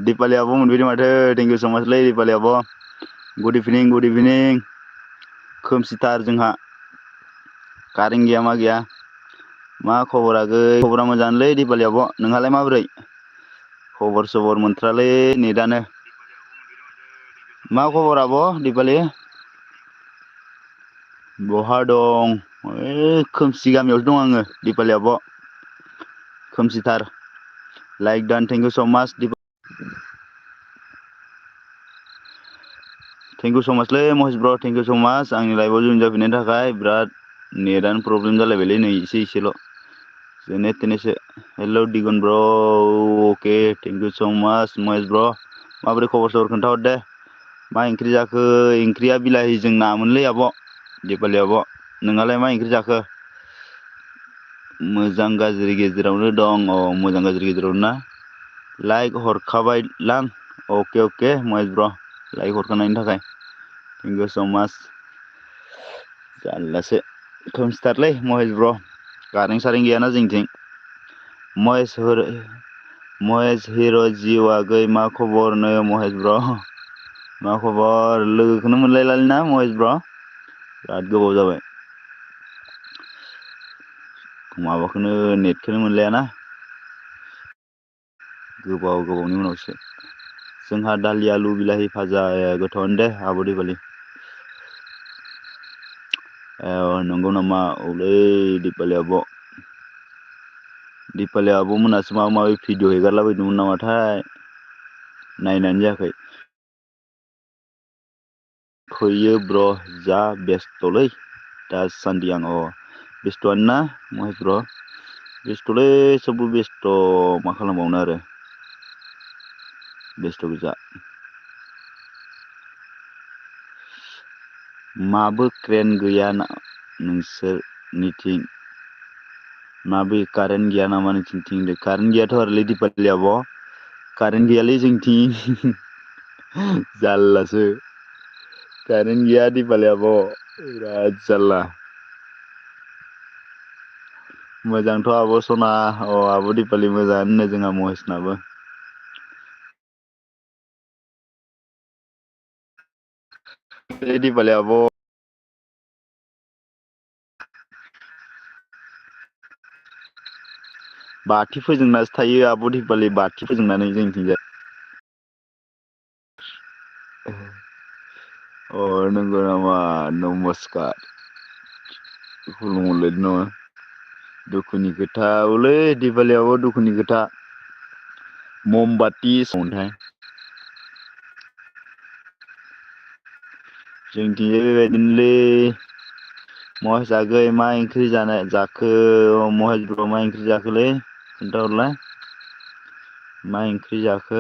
Dipali abo मोनफैदों माथो thank you so much लै Dipali abo good evening खोमसिथार जोंहा current गैया मा गैया मा खबरा खबरा मोजांलै Dipali abo नोंहालाय माबोरै खबर सबर मोनथ्रालै नेटानो मा खबर आब' Dipali बहा दं खोमसि गामियावसो दं आङो Dipali आब' खोमसिथार लाइक डान थेंक इउ सो माच थेंक इउ सो माच लै महेश ब्र थेंक इउ सो माच आंनि लाइभआव जइन जाफिननायनि थाखाय बिराद नेटानो प्रब्लेम जालायबायलै नै एसेल' जेने थेनेसो हेलौ दिगन ब्र अके थेंक इउ सो माच महेश ब्र माबोरै खबर सबर खोन्थाहर दे मा ओंख्रि जाखो ओंख्रिया बिलाहिजों नामोनलै आब' दिपालि आब' नोंहालाय मा ओंख्रि जाखो मोजां गाज्रि गेजेरावनो दं मोजां गाज्रि गेजेरावनो ना लाइक हरखाबाय लां अके महेश ब्र लाइक हरखानायनि थाखाय थेंक इउ सो माच जारलासो खोमसिथारलै महेश ब्र कारेन्ट सारेन्ट गैयाना जोंथिं महेश हिर' जिउ आगै मा खबरनो महेश ब्र मा खबर लोगोखौनो मोनलायलालै ना महेश ब्र बिराद गोबाव जाबाय माबाखौनो नेटखौनो मोनलायाना गोबावनि उनावसो जोंहा दालि आलु बिलाहि भाजा गोथावआनो दे आब' दिपालि नंगौ नामा औलै दिपालि आब' मोनासो माबा माबि भिडिअ हेगारलाबायदोंमोन नामाथाय नायनानै जायाखै फैयो ब्र जा बेस्थ'लै दासान्दि आं बेस्थ'आनो ना महेश ब्र बेस्थ'लै सबबो बेस्थ' मा खालामबावनो आरो बेस्थ' गोजा माबो क्रेन गैया नोंसोरनिथिं माबो कारेन्ट गैया नामा नोंसोरनिथिं कारेन्ट गैयाथ' आरोलै दिपालि आब' कारेन्ट गैयालै जोंथिं जारलासो कारेन्ट गैया दिपालि आब' बिराद जारला मोजांथ' आब' सना आब' दिपालि मोजाङानो जोंहा महेशनाबो दिपालि आब' बाथि फोजोंनासो थायो आब' दिपालि बाथि फोजोंनानै जोंथिंजाय नंगौ नामा नमस्कार खुलुमहरलायदों नामा दुखुनि खोथा औलै दिपालि आब' दुखुनि खोथा ममबाति सावोनथाय जोंथिंजाय बेबायदिनोलै महेश आगै मा ओंख्रि जाखो महेश ब्र मा ओंख्रि जाखोलै खोन्थाहरलाय मा ओंख्रि जाखो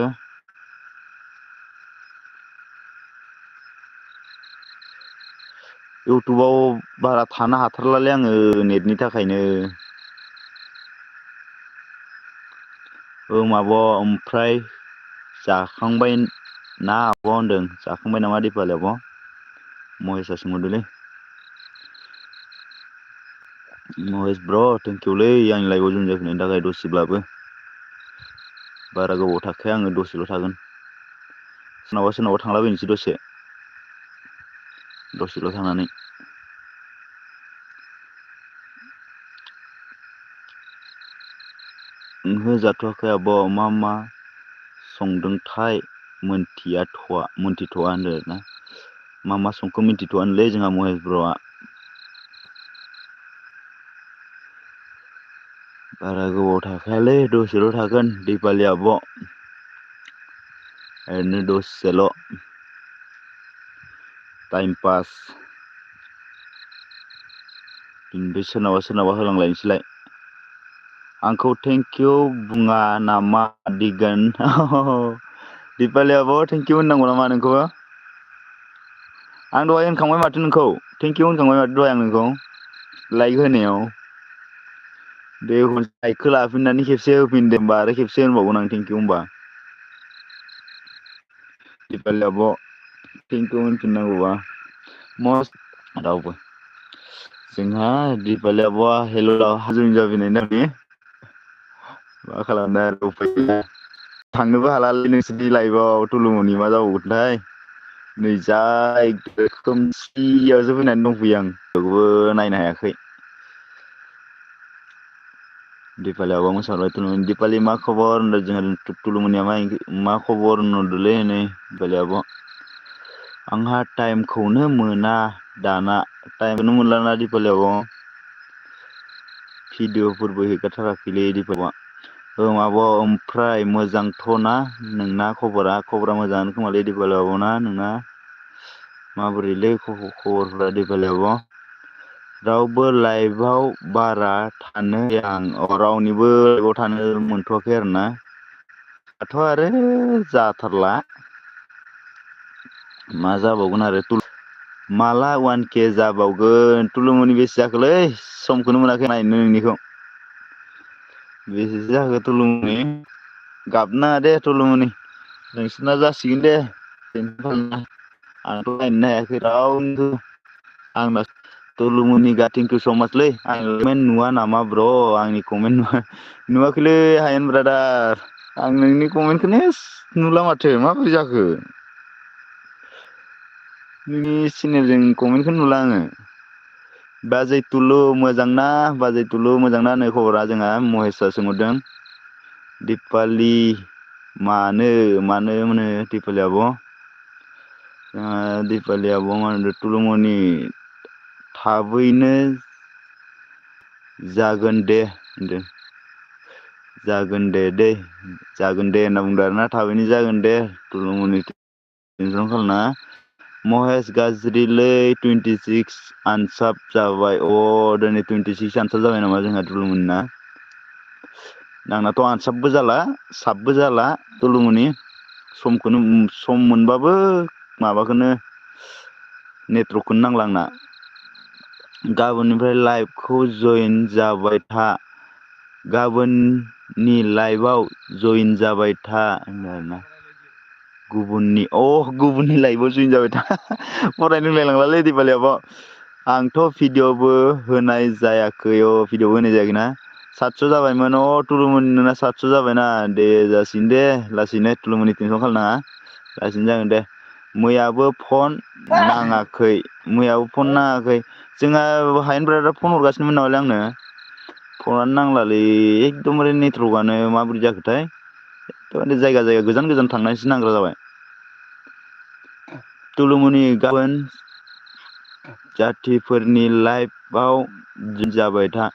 इउटुबाव बारा थानो हाथारलालै आङो नेटनि थाखायनो आब' ओमफ्राय जाखांबाय ना आब' होनदों जाखांबाय नामा दिपालि आब' महेशआ सोंहरदोंलै महेश ब्र थेंकिउलै आंनि लाइभआव जइन जाफिननायनि थाखाय दसेब्लाबो बारा गोबाव थाखाया आङो दसेल' थागोन सोरनावबा थांलाबायनोसै दसेल' थांनानै ओंहो जाथ'वाखै आब' मा संदोंथाय मोनथिथ'आ होनदों ना मा संखो मिन्थिथ'आनोलै जोंहा महेश ब्र'आ बारा गोबाव थाखायालै दसेल' थागोन दिपालि आब' ओरैनो दसेल' टाइम पास बिनिफ्राय सोरनाबा होलांलायनोसैलाय आंखौ थेंकिउ बुङा नामा दिगोन दिपालि आब' थेंकिउ होननांगौ नामा नोंखौ आं दहाय होनखांबाय माथो नोंखौ थेंकिउ होनखांबाय माथो दहाय आं नोंखौ लाइक होनायाव दे लाइकखौ लाफिननानै खेबसे होफिनदो होनबा आरो खेबसे होनबावगोन आं थेंकिउ होनबा दिपालि आब' थेंकिउ होनफिननांगौबा रावबो जोंहा दिपालि आब'आ हेल' जइन जाफिननायनि थाखाय मा खालामनो आरो उफाय गैया थांनोबो हालालै नोंसोरनि लाइभआव थुलुमनि मा जाबावगोनथाय नै जा खोमसियावसो फैनानै दंफैयो आं थेवबो नायनो हायाखै दिपालि आब'आ मोसाहरबाय दिपालि मा खबर होनदों जोंहा थुलुमनिया मा खबर होनहरदोंलै नै दिपालि आब' आंहा टाइमखौनो मोना दाना टाइमखौनो मोनलाना दिपालि आब' भिडिअफोरबो हेगारथाराखैलै दिपालि आब'आ आब' ओमफ्राय मोजांथ'ना नोंना खबरा मोजाङानो खोमालै दिपालि आब'ना नोंना माबोरैलै खबरफ्रा दिपालि आब'? रावबो लाइभआव बारा थानो रावनिबो लाइभआव थानो मोनथ'वाखै आरोना। दाथ' आरो जाथारला मा जाबावगोन आरो माला 1K जाबावगोन तुलुमनि बेसे जाखोलै समखौनो मोनाखै नायनो नोंनिखौ बेसेसो जाखो तुलुमनि गाबनाङा दे तुलुमनि नोंसोरना जासिगोन दे आंथ' नायनोनो हायाखै रावनिबो आंना तुलुमनि थेंकिउ स माचलै आं कमेन्ट नुवा नामा ब्र' आंनि कमेन्ट नुवाखैलै हायेन ब्रादार आं नोंनि कमेन्टखौनो नुला माथो माबोरै जाखो नोंनि चेनेलजों कमेन्टखौनो नुला आङो। बाजै तुलु मोजांना बाजै तुलु मोजांना नै खबरा जोंहा महेसआ सोंहरदों। दिपालि मानो होनो दिपालि आब'? दिपालि आब' मा होनदों तुलुमनि थाबैनो जागोन दे होनदों। जागोन दे होनना बुंदों आरोना थाबैनो जागोन दे तुलुमनि टेनसन खालामनाङा। महेश गाज्रिलै 26 आनसाब जाबाय दिनै 26 आनसाब जाबाय नामा जोंहा तुलुमनिना? आंनाथ' आनसाबबो जाला साबबो जाला तुलुमनि सम मोनबाबो माबाखौनो नेटवर्कखौनो नांला आंना। गाबोननिफ्राय लाइभखौ जयेन जाबाय था। गाबोननि लाइभआव जयेन जाबाय था होनदों आरोना। गुबुननि लाइभआव जयेन जाबाय था फरायनो रोंलायलांलालै दिपालि आब'। आंथ' भिडिअ'बो होनाय जायाखै भिडिअ'बो होनाय जायाखैना। 700 जाबायमोन तुलुमनि नोंना 700 जाबायना दे जासिगोन दे लासैनो तुलुमनि टेनसन खालामनाङा लासैनो जागोन दे। मैयाबो फन नाङाखै जोंहा हायेन ब्रादारा फन हरगासिनोमोन नामालै आंनो फनानो नांलालै एकदमबारे नेटवर्कआनो माबोरै जाखोथाय एकदम जायगा गोजान थांनानैसो नांग्रा जाबाय। तुलुमनि गाबोन जाथिफोरनि लाइभआव जाबाय था।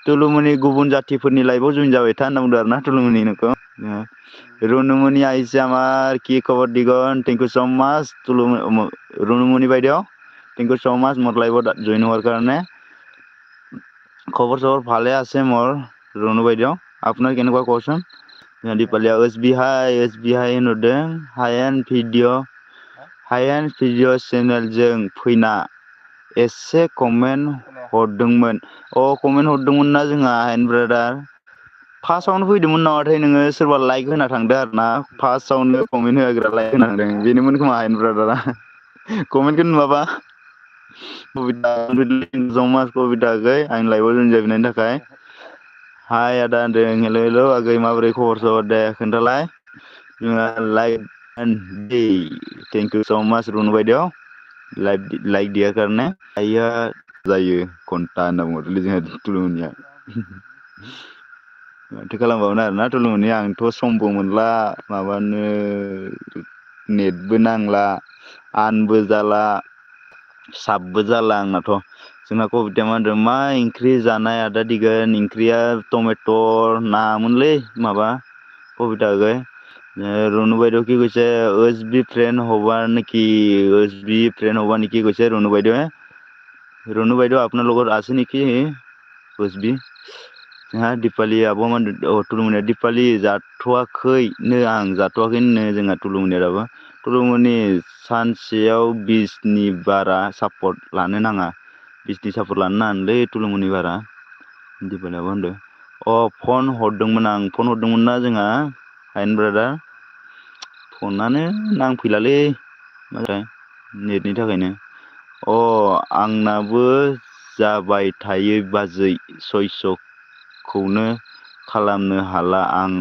तुलुमनि गुबुन जाथिफोरनि लाइभआव जयेन जाबाय था होनना बुंदों आरोना तुलुमनि नोंखौ। रुनुमनि आइजि आमार कि खबर दिगन थेंक इउ स माच रुनुमनि বাইদেউ thank you so much more live join হোৱাৰ কাৰণে। খবৰ ভালে আছে মোৰ ৰুণু বাইদেউ আপোনাৰ কেনেকুৱা কওকচোন। दिपालिया एस बि हाय होनहरदों हायेन भिडिअ चेनेलजों फैना एसे कमेन्ट हरदोंमोन ना जोंहा हायेन ब्रादार फार्स्टआवनो फैदोंमोन नामाथाय नोङो सोरबा लाइक होना थांदों आरो ना फार्स्टआवनो कमेन्ट होग्रा लाइक होना थांदों बेनोमोन खोमा हायेन ब्रादारा कमेन्टखौ नुवाबा कबिता आंनि लाइभआव जयेन जाफैनायनि थाखाय हाय आदा होनदों हेल' आगै माबोरै खबर दे खोन्थालाय जोंहा थेंक इउ स माच रुनु बायदेव लाइक दिया करने आइया जायो घन्टा होनना बुंहरदोंलै जोंहा तुलुमनिया माथो खालामबावनो आरोना तुलुमनि आंथ' समबो मोनला माबानो नेटबो नांला आनबो जाला साबबो जाला आंनाथ' जोंना कबिताया मा होनदों मा ओंख्रि जानाय आदा दिगोन ओंख्रिया टमेट' नामोनलै माबा कबिता आगै रुनु বাইদেউ কি কৈছে বি ফ্ৰেণ্ড হবাৰ নেকি বি ফ্ৰেণ্ড হবা নেকি কৈছে रुनु বাইদেউ আপোনাৰ লগত আছে নেকি বি जोंहा दिपालि आब' तुलुमनिया दिपालि जाथ'वाखैनो आं जाथ'वाखैनो जोंहा तुलुमनिया दाबो तुलुमनि सानसेयाव 20नि बारा सापर्ट लानो नाङा 20नि सापर्ट लानो नाङालै तुलुमनि बारा दिपालि आब' होनदों फन हरदोंमोन ना जोंहा हायेन ब्रादार फनानो नांफैलालै नेटनि थाखायनो आंनाबो जाबाय थायो बाजै 600खौनो खालामनो हाला आं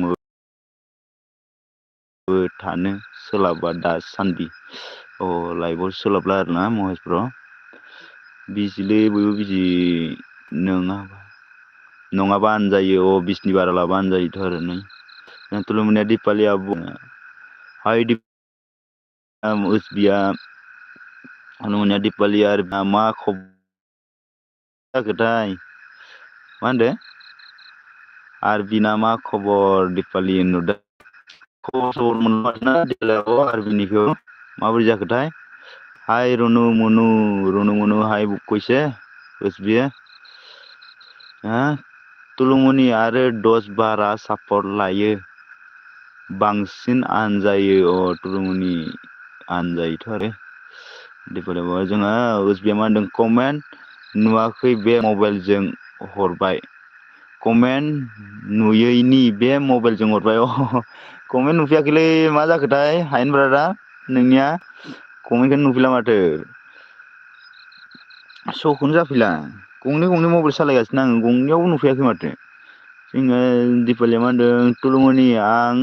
थानो सोलाबा दासान्दि लाइभआव सोलाबला आरोना महेश ब्र बिजिलै बयबो बिजि नङाबा आनजायो 20नि बारा लाबा आनजायोथ' आरो नै तुलुमनिया दिपालि आब' हाय तुलुमनिया दिपालि आरो मा खबर जाखोथाय मा होनदों आरबिना मा खबर दिपालि नुदों खबर मोनना दिपालियाबो आरबिनिखौ माबोरै जाखोथाय हाय रुनु मुनु हाय कइसे उसबिए तुलुमुनि आरो 10-12 सापर्ट लायो बांसिन आनजायो तुलुमुनि आनजायोथ' आरो दिपालियाबो जोंहा उसबिया मा होनदों कमेन्ट नुवाखै बे मबाइलजों हरबाय कमेन्ट नुयैनि बे मबाइलजों हरबाय कमेन्ट नुफैयाखैलै मा जाखोथाय हायेन ब्रादा नोंनिया कमेन्टखौनो नुफैला माथो श'खौनो जाफैला गंनै मबाइल सालायगासिनो आङो गंनैयावबो नुफैयाखै माथो जोङो दिपालिया मा होनदों तुलुमुनि आं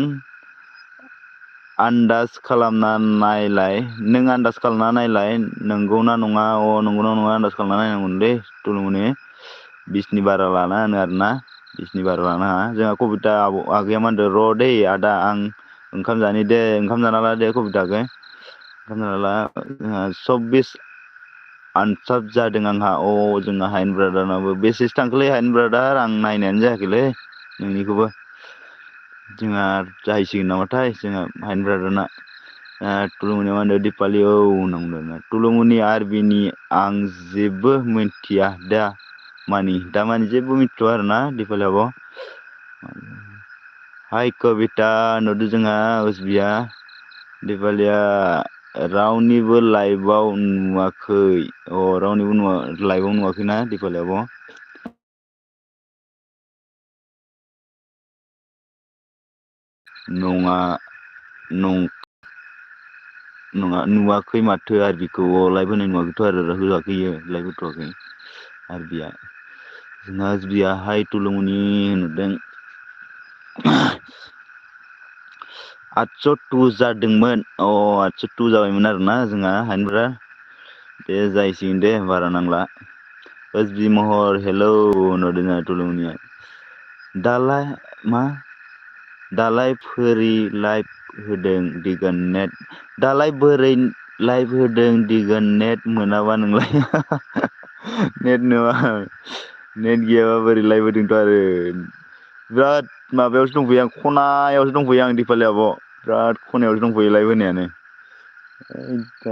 आन्दाज खालामना नायलाय नों आन्दाज खालामना नायलाय नंगौना नङा नंगौना नङा आन्दाज खालामना नायनांगौलै तुलुमुनि 20नि बारा लाना होनो आरोना 20नि बारा लाना जोंहा कबिता आगैया मा होनदों र' दै आदा आं ओंखाम जानि दे ओंखाम जाना ला दे कबिता आगै ओंखाम जाना ला जोंहा 24 आनसार जादों आंहा जोंहा हायेन ब्रादारनाबो बेसेसो थांखोलै हायेन ब्रादार आं नायनायानो जायाखैलै नोंनिखौबो जोंहा जाहैसिगोन नामाथाय जोंहा हायेन ब्रादारना तुलुमुनिया मा होनदों दिपालि होनना बुंदों तुलुमुनि आरबिनि आं जेबो मिन्थिया दामानि जेबो मिथिथ'आ आरोना दिपालि आब' हाय कबिता नुदों जोंहा उसबिया दिपालिया रावनिबो लाइभआव नुवाखै रावनिबो लाइभआव नुवाखैना दिपालि आब' नङा नुवाखै माथो आरबिखौ लाइभ होनाय नुवाखैथ' आरो होआखै लाइभ होथ'वाखै आरबिया जोंहा उसबिया हाय तुलुमुनि नुदों 802 जादोंमोन 802 जाबायमोन आरोना जोंहा हायेन ब्रादार दे जाहैसिगोन दे बारा नांला उसबि महर हेलौ नुदों जोंहा तुलुमुनिया दालाय बोरै लाइभ होदों दिगान नेट दालाय बोरै लाइभ होदों दिगान नेट मोनाबा नोंलाय नेट गैयाबा बोरै लाइभ होदोंथ' आरो बिराद माबायावसो दंफैयो आं खनायावसो दंफैयो आं दिपालि आब' बिराद खनायावसो दंफैयो लाइभ होनायानो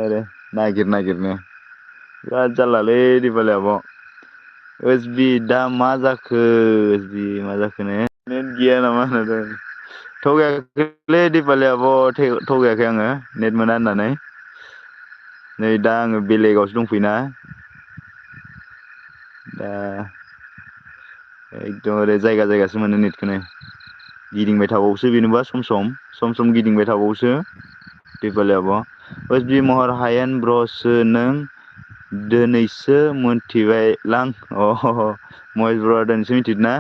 आरो नागिरनो बिराद जारलालै दिपालि आब' उसबि दा मा जाखो नेट गैया नामा होनदों थगायाखैलै दिपालि आब' थगायाखै आङो नेट मोना होननानै नै दा आङो बेलेगावसो दंफैयोना दा एकदमबारे जायगासो मोनो नेटखौनो गिदिंबाय थाबावोसो बेनोबा सम गिदिंबाय थाबावोसो दिपालि आब' उसबि महर हायेन ब्र'सो नों दिनैसो मोनथिबायलां महेश ब्र'आ दिनैसो मिथिदोंना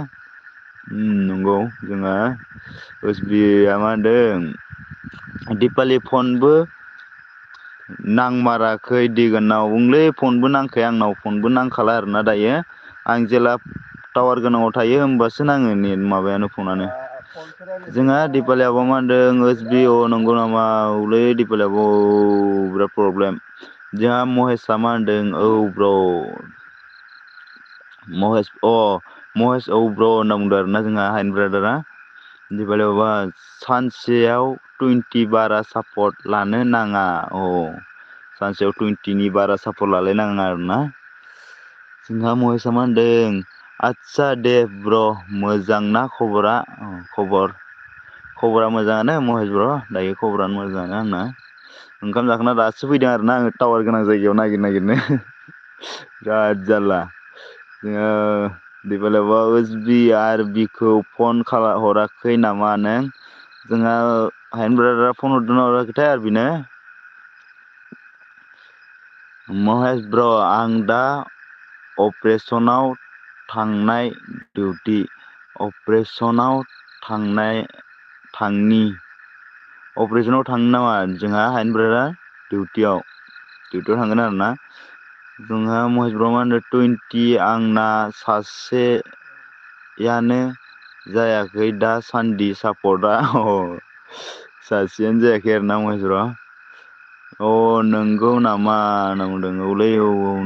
नंगौ जोंहा उसबिया मा होनदों दिपालि फनबो नांमाराखै दिगानाव बुंलै फनबो नांखाया आंनाव फनबो नांखाला आरोना दायो आं जेला टावार गोनाङाव थायो होमबासो नाङो नेट माबायानो फनानो जोंहा दिपालि आब'आ मा होनदों उसबि नंगौ नामा औलै दिपालि आब' बिराद प्रब्लेम जोंहा महेसआ मा होनदों ब्र' महेश ब्र' होनना बुंदों आरोना जोंहा हायेन ब्रादारा दिपालि आब'आ सानसेयाव 20 बारा सापर्ट लानो नाङा सानसेयाव 20नि बारा सापर्ट लालायनाङा आरोना जोंहा महेशआ मा होनदों आदसा दे ब्र' मोजां ना खबरा खबरा मोजाङानो महेश ब्र' दायो खबरानो मोजाङानो आंना ओंखाम जाखांना दासो फैदों आरोना आङो टावार गोनां जायगायाव नागिरनो बिराद जारला जोङो दिपालि आब'आ उसबि आरबिखौ फन हराखै नामा नों जोंहा हायेन ब्रादारा फन हरदोंना हराखैथाय आरबिनो महेश ब्र' आं दा अपारेसनाव थांनाय डिउटि अपारेसनाव थांनो नामा जोंहा हायेन ब्रादारा डिउटियाव थांगोन आरोना जोंहा महेश ब्र'आ मा होनदों 20 आंना सासेयानो जायाखै दासान्दि सापर्टआ सासेयानो जायाखै आरोना महेश ब्र'आ नंगौ नामा होनना बुंदों औलै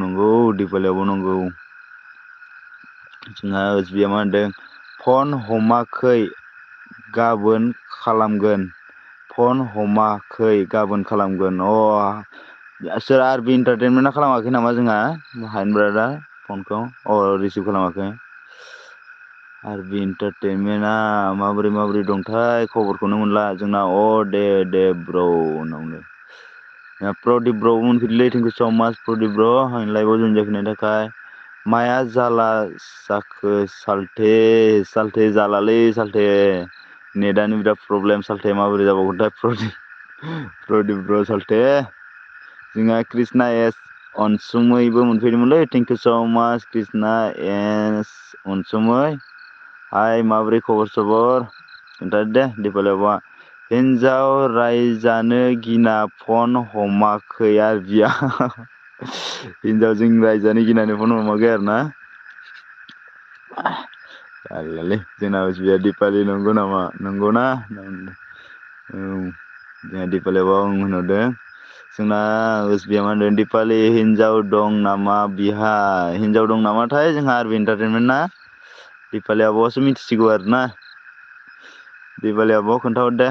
नंगौ दिपालि आब' नंगौ जोंहा उसबिया मा होनदों फन हमाखै गाबोन खालामगोन फन हमाखै गाबोन खालामगोन सोर आरबि इन्टारटेनमेन्टआ खालामाखै नामा जोंहा हाइन ब्रादा फनखौ रिसिभ खालामाखै आरबि इन्टारटेनमेन्टआ माबोरै दंथाय खबरखौनो मोनला जोंना दे ब्र होनना प्रदीप ब्र मोनफैदोंलै थेंक इउ स माच प्रदीप ब्र आंनि लाइभआव जइन जाफैनायनि थाखाय माया जाला जाखो साल्थे जालालै साल्थे नेटआनो बिराद प्रब्लेम साल्थे माबोरै जाबावगोनथाय प्रदीप ब्र साल्थे जोंहा Krishna S अनसुमैबो मोनफैदोंमोनलै thank you so माच कृष्णा एस अनसुमै हाय माबोरै खबर सबर खोन्थादो दे दिपालि आब'आ हिन्जाव रायजानो गिना फन हमाखै आरबिया हिन्जावजों रायजानो गिनानै फन हमाखै आरो ना जारलालै जोंना बिया दिपालि नंगौ नामा नंगौना जोंहा दिपालि आब'आ होनहरदों जोंना उसबिया मा होनदों दिपालि हिन्जाव दं नामा बिहा हिन्जाव दं नामाथाय जोंहा आरबि इन्टारटेनमेन्ट ना दिपालि आब'आसो मिथिसिगौ आरो ना दिपालि आब' खोन्थाहर दे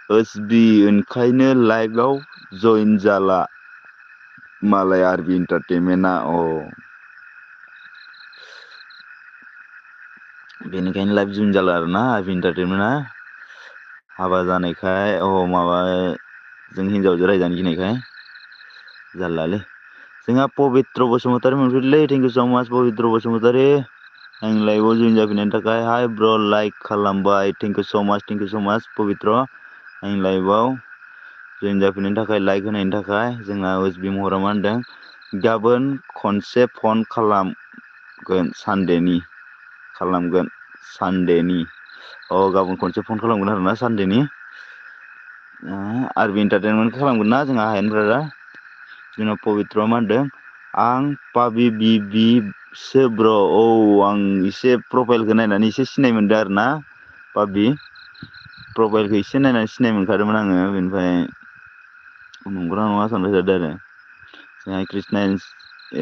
ओसबि ओंखायनो लाइभआव जइन जाला मालाय आरबि इन्टारटेनमेन्टआ बेनिखायनो लाइभ जइन जाला आरो ना आरबि इन्टारटेनमेन्टआ हाबा जानायखाय माबा जों हिन्जावजों रायजानो गिनायखाय जारलालै जोंहा पबित्र बसुमतारी मोनफैदोंलै थेंक इउ स माच पबित्र बसुमतारी आंनि लाइभआव जइन जाफैनायनि थाखाय हाय ब्र लाइक खालामबाय थेंक इउ स माच पबित्र आंनि लाइभआव जइन जाफैनायनि थाखाय लाइक होनायनि थाखाय जोंना उसबि महरा मा होनदों गाबोन खनसे फन खालामगोन सानदेनि गाबोन खनसे फन खालामगोन आरोना सानदेनि आरबि इन्टारटेनमेन्ट खालामगोन ना जोंहा हायेन ब्रादार जोंना पबित्रआ मा होनदों आं पाबि बिबिसो ब्र आं एसे प्रफाइलखौ नायनानै एसे सिनाय मोनदों आरो ना पाबि प्रफाइलखौ एसे नायनानै सिनाय मोनखादोंमोन आङो बेनिफ्राय नंगौना नङा सानबाय थादों आरो जोंहा कृष्णा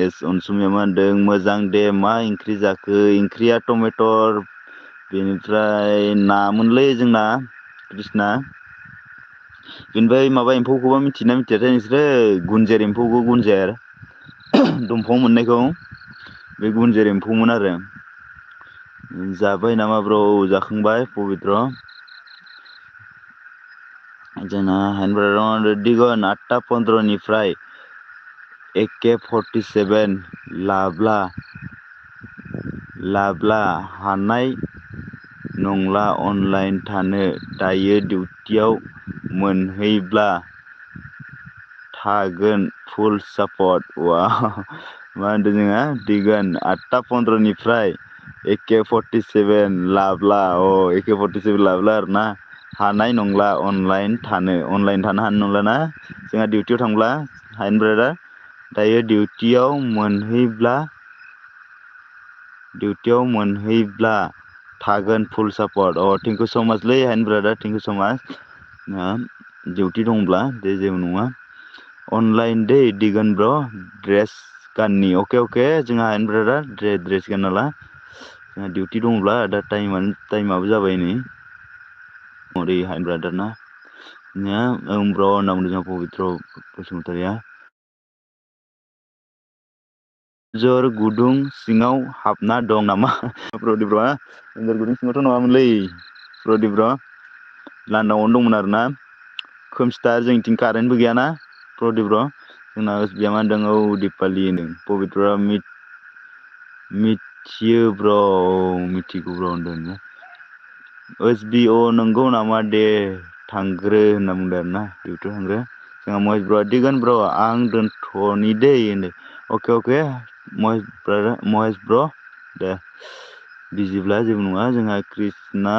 एस अनसुमिया मा होनदों मोजां दे मा ओंख्रि जाखो ओंख्रिया टमेटर बेनिफ्राय नामोनलै जोंना कृष्णा बेनिफ्राय माबा एम्फौखौबा मिथियोना मिथियाथाय नोंसोरो गुनजेर एम्फौखौ गुनजेर दंफाङाव मोननायखौ बे गुनजेर एम्फौमोन आरो जाबाय नामा ब्र जाखांबाय पबित्र जोंना हायेन ब्रादार दिगन 8:15 AK-47 लाब्ला हानाय नंला अनलाइन थानो दायो डिउटियाव मोनहैब्ला थागोन फुल सापर्ट मा होनदों जोंहा दिगोन 8:15 AK-47 लाब्ला AK-47 लाब्ला आरो ना हानाय नंला अनलाइन थानो हानाय नंला ना जोंहा डिउटियाव थांब्ला हायेन ब्रादार दायो डिउटियाव मोनहैब्ला थागोन फुल सापर्ट थेंक इउ स माचलै हायेन ब्रादार थेंक इउ स माच डिउटि दंब्ला दे जेबो नङा अनलाइन दै दिगोन ब्र ड्रेस गाननि अके जोंहा हायेन ब्रादार ड्रेस गानना ला जोंहा डिउटि दंब्ला दा टाइमाबो जाबाय नै हायेन ब्रादार ना ब्र होनना बुंदों जोंहा पबित्र बसुमतारिया एन्जर गुदुं सिङाव हाबना दं नामा प्रदीप ब्र'आ एन्जर गुदुं सिङावथ' नङामोनलै प्रदीप ब्र' लांदांआवनो दंमोन आरो ना खोमसिथार जोंनिथिं कारेन्टबो गैयाना प्रदीप ब्र' जोंना उसबिया मा होनदों दिपालि होनदों पबित्रआ मिथियो ब्र मिथिगौ ब्र होनदों उसबि नंगौ नामा दे थांग्रो होनना बुंदों आरो ना डिउटियाव थांग्रो जोंहा महेश ब्र'आ दिगोन ब्र आं दोनथ'नि दै होनदों अके महेश ब्र दे बिजिब्ला जेबो नङा जोंहा कृष्णा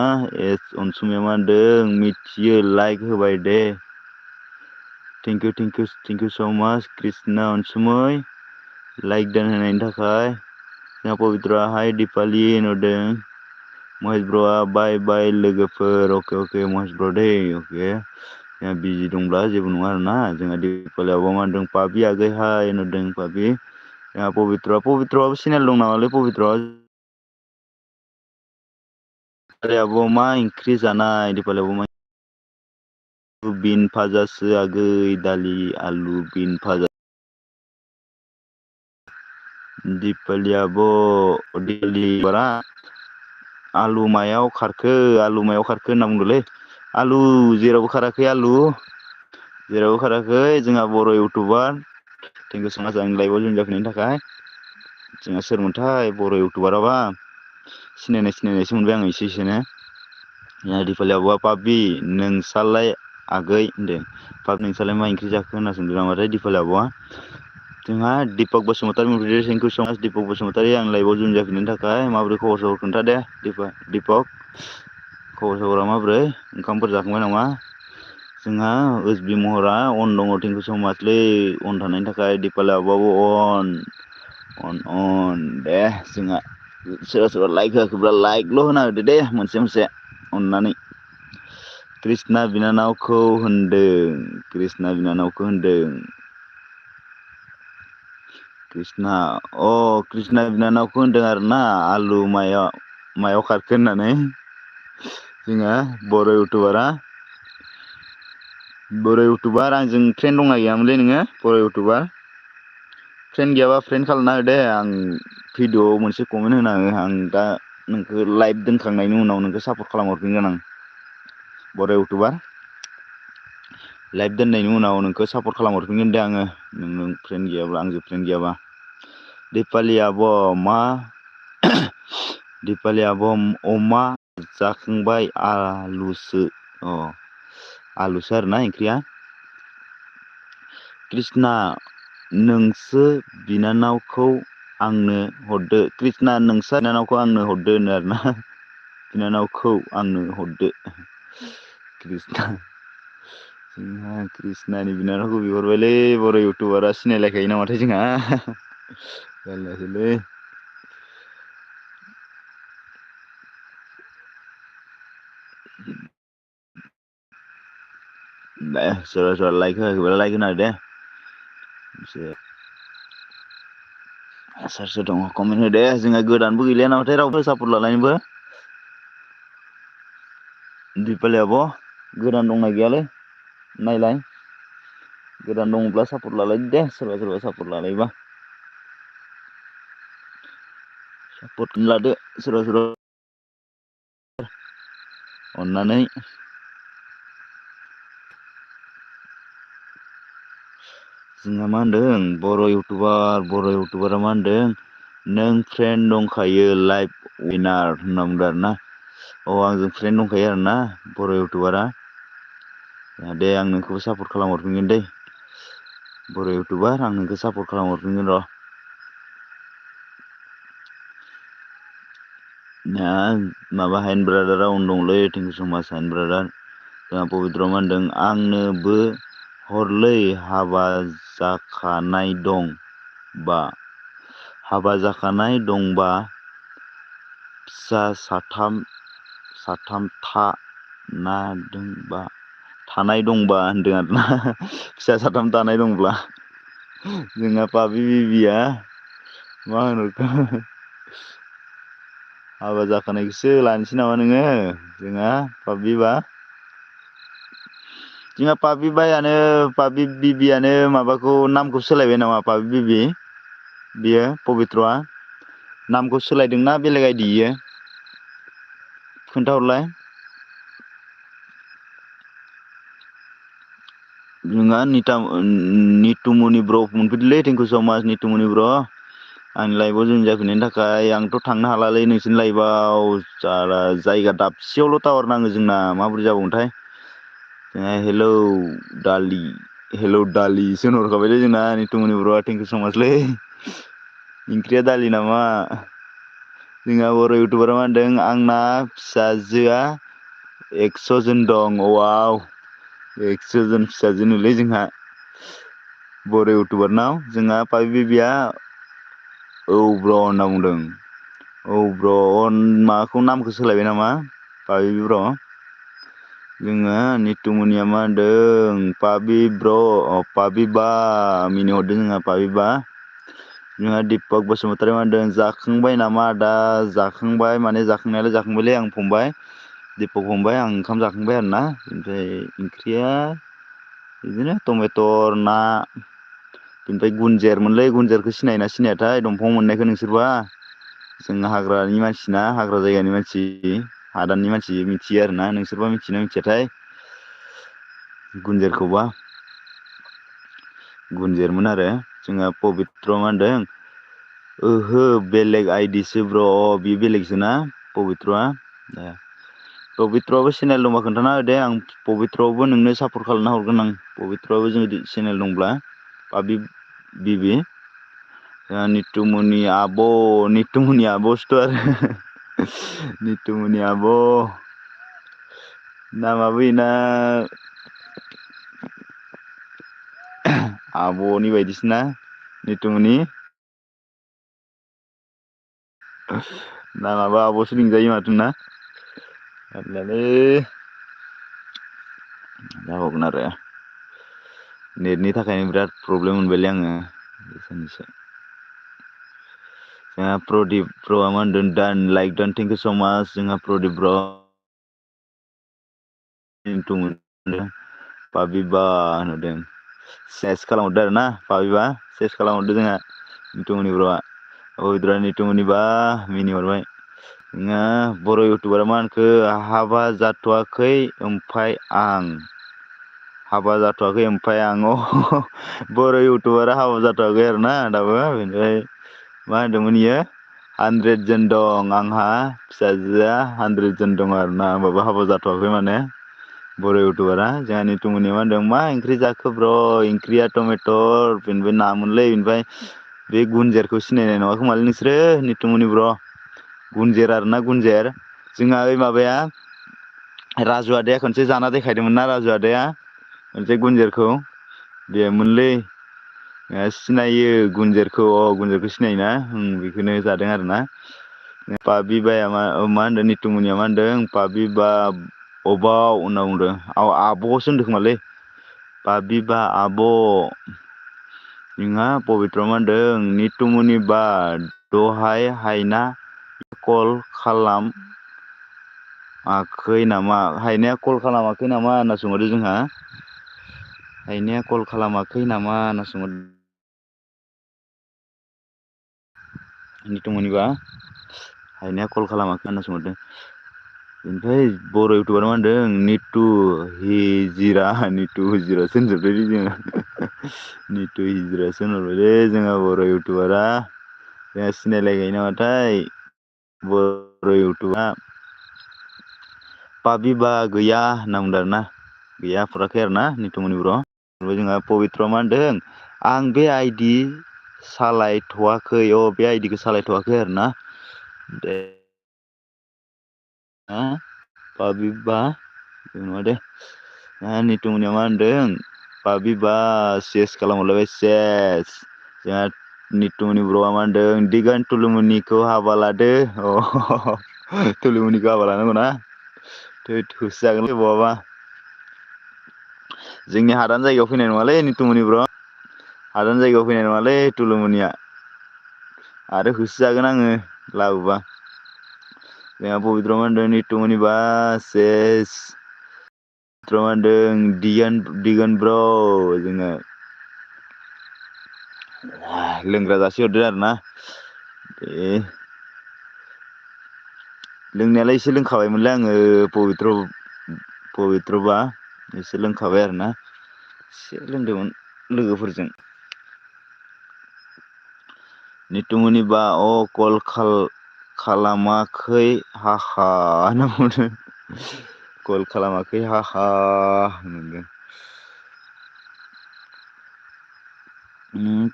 एस अनसुमिया मा होनदों मिथियो लाइक होबाय दे थेंक इउ स माच कृष्णा अनसुमै लाइक दान होनायनि थाखाय जोंहा पबित्रआ हाय दिपालि होनहरदों महेश ब्र'आ बाय लोगोफोर अके महेश ब्र दै अके जोंहा बिजि दंब्ला जेबो नङा आरोना जोंहा दिपालि आब'आ मा होनदों पाबि आगै हाय होनहरदों पाबि जोंहा पबित्रआबो चेनेल दं नामालै पबित्रआ दिपालियाबो मा ओंख्रि जानाय दिपालियाबो मा बिन भाजासो आगै दालि आलु बिन भाजा दिपालियाबो दालि बारा आलु मायाव खारखो होनना बुंदोंलै आलु जेरावबो खाराखै जेरावबो खाराखै जोंहा बर' इउटुबार थेंक इउ सो माच आंनि लाइभआव जइन जाफैनायनि थाखाय जोंहा सोरमोनथाय बर' इउटुबाराबा सिनायनायसो मोनबाय आं एसेनो जोंहा दिपालियाबो पाबि नोंसालाय आगै होनदों पाबि नोंसालाय मा ओंख्रि जाखो होनना सोंदों नामाथाय दिपालि आब'आ जोंहा दिपक बसुमतारी थेंक इउ सो माच दिपक बसुमतारी आं लाइभआव जइन जाफिननायनि थाखाय माबोरै खबर सबर खोन्था दे दिपक खबर सबरा माब्रै ओंखामफोर जाखांबाय नामा जोंहा ओसबि महरा अन दङ थेंक इउ स माचलै अन थानायनि थाखाय दिपालि आब'आबो अन दे जोंहा सोरबा लाइक होआखैब्ला लाइकल' होना होदो दे मोनसे अननानै कृष्णा बिनानावखौ होनदों कृष्णा बिनानावखौ होनदों आरोना आलु मायाव खारखो होननानै जोंहा बर' इउटुबार आंजों फ्रेन्ड दंना गैयामोनलै नोङो बर' इउटुबार फ्रेन्ड गैयाबा फ्रेन्ड खालामना हो दे आं भिडिअ'आव मोनसे कमेन्ट होना हो आं दा नोंखौ लाइभ दोनखांनायनि उनाव नोंखौ सापर्ट खालामहरफिनगोन आं बर' इउटुबार लाइभ दोननायनि उनाव नोंखौ सापर्ट खालामहरफिनगोन दे आङो नों फ्रेन्ड गैयाब्ला आंजों फ्रेन्ड गैयाबा दिपालि आब' अमा जाखांबाय आलुसो आरोना ओंख्रिया कृष्णा नोंसो बिनानावखौ आंनो हरदो कृष्णा नोंसा बिनानावखौ आंनो हरदो होनो आरोना बिनानावखौ आंनो हरदो जोंहा कृष्णानि बिनानावखौ बिहरबायलै बर' इउटुबारा सिनायलायखायो नामाथाय जोंहा जारलासोलै सोरबा लाइक होआखैबा लाइक होना हो दे सोर दङ कमेन्ट होदे जोंहा गोदानबो गैलिया नामाथाय रावबो सापर्ट लालायनोबो दिपालि आब' गोदान दंना गैयालै नायलाय गोदान दङब्ला सापर्ट लालायदो दे सोरबा सापर्ट लालायोबा सापर्ट लादो सोरबा अननानै जोंहा मा होनदों बर' इउटुबारा मा होनदों नों फ्रेन्ड दंखायो लाइभ उइनार होनना बुंदों आरोना आंजों फ्रेन्ड दंखायो आरोना बर' इउटुबारा दे आं नोंखौबो सापर्ट खालामहरफिनगोन दै बर' इउटुबार आं नोंखौ सापर्ट खालामहरफिनगोन र' माबा हायेन ब्रादारा उन दंलै थेंक इउ स माच हायेन ब्रादार जोंहा पबित्र मा होनदों आंनोबो हरलै हाबा जाखानाय दंबा फिसा साथाम थानाय दंबा होनदों आरोना फिसा साथाम थानाय दंब्ला जोंहा पाबि बिबिया मा होनहरखो हाबा जाखानायखौसो लानोसै नामा नोङो जोंहा पाबि बिबियानो माबाखौ नामखौ सोलायबाय नामा पाबि बिबि बियो पबित्रआ नामखौ सोलायदोंना बेलेग आइदि इयो खोन्थाहरलाय जोंहा नितुमनि ब्र मोनफैदोंलै थेंक इउ स माच नितुमनि ब्र आंनि लाइभआव जइन जाफैनायनि थाखाय आंथ' थांनो हालालै नोंसोरनि लाइभआव जायगा दाबसेयावल' टावार नाङो जोंना माबोरै जाबावगोनथाय जोंहा हेलौ दालिसो होनहरखाबायलै जोंना नितुमनि ब्र'आ थेंक इउ स माचलै ओंख्रिया दालि नामा जोंहा बर' इउटुबारा मा होनदों आंना फिसाजोआ 100 जन दं वाव 100 जन फिसाजो नोलै जोंहा बर' इउटुबारनाव जोंहा पाबि बिबिया औ ब्र' होनना बुंदों औ ब्र' माबाखौ नामखौ सोलायबाय नामा पाबि ब्र' जोङो नितुमनिया मा होनदों पाबि ब्र' पाबि बा मिनि हरदों जोंहा पाबि बा जोंहा दिपक बसुमतारी मा होनदों जाखांबाय नामा दा जाखांबाय माने जाखांनायालाय जाखांबायलै आं फंबाय दिपक फंबाय आं ओंखाम जाखांबाय आरोना ओमफ्राय ओंख्रिया बिदिनो टमेटर ना ओमफ्राय गुनजेरमोनलै गुनजेरखौ सिनायोना सिनायाथाय दंफाङाव मोननायखौ नोंसोरबा जों हाग्रानि मानसिना हाग्रा जायगानि मानसि हादाननि मानसि मिथियो आरोना नोंसोरबा मिथियोना मिथियाथाय गुनजेरखौबा गुनजेरमोन आरो जोंहा पबित्र मा होनदों ओहो बेलेग आइदिसो ब्र' बे बेलेगसो ना पबित्रआ पबित्रआबो चेनेल दंबा खोन्थाना होदे आं पबित्रआवबो नोंनो सापर्ट खालामना हरगोन आं पबित्रआबो जों चेनेल दंब्ला पाबि बिबि नितुमनि आब'सोथ' आरो नितुमनि आब' नामाबो इना आब'नि बायदिसोना नितुमनि नामाबो आब'सो लिंजायो माथो ना जारलालै जाबावगोन आरो नेटनि थाखायनो बिराद प्रब्लेम मोनबायलै आङो साननैसो जोंहा प्रदिप ब्र'आ मा होनदों दान लाइक दान थेंक इउ स' माच जोंहा प्रदिप ब्र' पाबिबा होनहरदों सेस खालामहरदो आरो ना पाबिबा सेस खालामहरदो जोंहा नितुमनि ब्र'आ पबित्रआ नितुमनिबा मिनिहरबाय जोंहा बर' इउटुबारा मा होनखो हाबा जाथ'वाखै ओमफाय आं हाबा जाथ'वाखै ओमफाय आं बर' इउटुबारा हाबा जाथ'वाखै आरोना दाबो बेनिफ्राय मा होनदोंमोन इयो 100 जन दं आंहा फिसाजोआ 100 जन दं आरोना होमबाबो हाबा जाथ'वाखै माने बर' इउटुबारा जोंहा नितुमनिया मा होनदों मा ओंख्रि जाखो ब्र' ओंख्रिया टमेटर बेनिफ्राय नामोनलै बेनिफ्राय बे गुनजेरखौ सिनायनाय नङा खोमालै नोंसोरो नितुमनि ब्र' गुनजेर आरोना गुनजेर जोंहा ओइ माबाया राजु आदाया खनसे जाना देखायदोंमोन ना राजु आदाया मोनसे गुनजेरखौ बेमोनलै सिनायो गुनजेरखौ गुनजेरखौ सिनायोना बेखौनो जादों आरोना पाबिबाया मा होनदों नितुमनिया मा होनदों पाबिबा अबाव होनना बुंदों आब'सो होनदों खोमालै पाबिबा आब' जोंहा पबित्रआ मा होनदों नितुमनि बा दहाय हायना कल खालाम आखै नामा हायनाया कल खालामाखै नामा होनना सोंहरदों जोंहा हायनाया कल खालामाखै नामा होनना सोंहरदों नितुमनिबा हायनाया कल खालामाखै होनना सोंहरदों ओमफ्राय बर' इउटुबारा मा होनदों नितु हिजिरासो होनजोबबायलै जोङो नितु हिजिरासो होनहरबायलै जोंहा बर' इउटुबारा जोंहा सिनायलायखायो नामाथाय बर' इउटुबा पाबिबा गैया होनना बुंदों आरोना गैया फुराखै आरोना नितुमनि ब्र' ओमफ्राय जोंहा पबित्रआ मा होनदों आं बे आइदि सालायथ'वाखै बे आइदिखौ सालायथ'वाखै आरोना दे पाबिबा नङा दे नितुमनिया मा होनदों पाबिबा सेस खालामहरलायबाय सेस जोंहा नितुमनि ब्र'आ मा होनदों दिगान तुलुमनिखौ हाबा लादो तुलुमनिखौ हाबा लानांगौना थोद होसोजागोनलै बहाबा जोंनि हादान जायगायाव फैनाय नङालै नितुमनि ब्र' हादान जायगायाव फैनाय नङालै तुलुमनिया आरो होसोजागोन आङो लाबोबा जोंहा पबित्रआ मा होनदों नितुमनिबा सेस पबित्रआ मा होनदों दिगान ब्र' जोङो लोंग्रा जासिहरदो आरोना बे लोंनायालाय एसे लोंखाबायमोनलै आङो पबित्रबा एसे लोंखाबाय आरोना एसे लोंदोंमोन लोगोफोरजों नितुमनिबा कल खालामाखै हाहा होनना बुंदों कल खालामाखै हाहा होनदों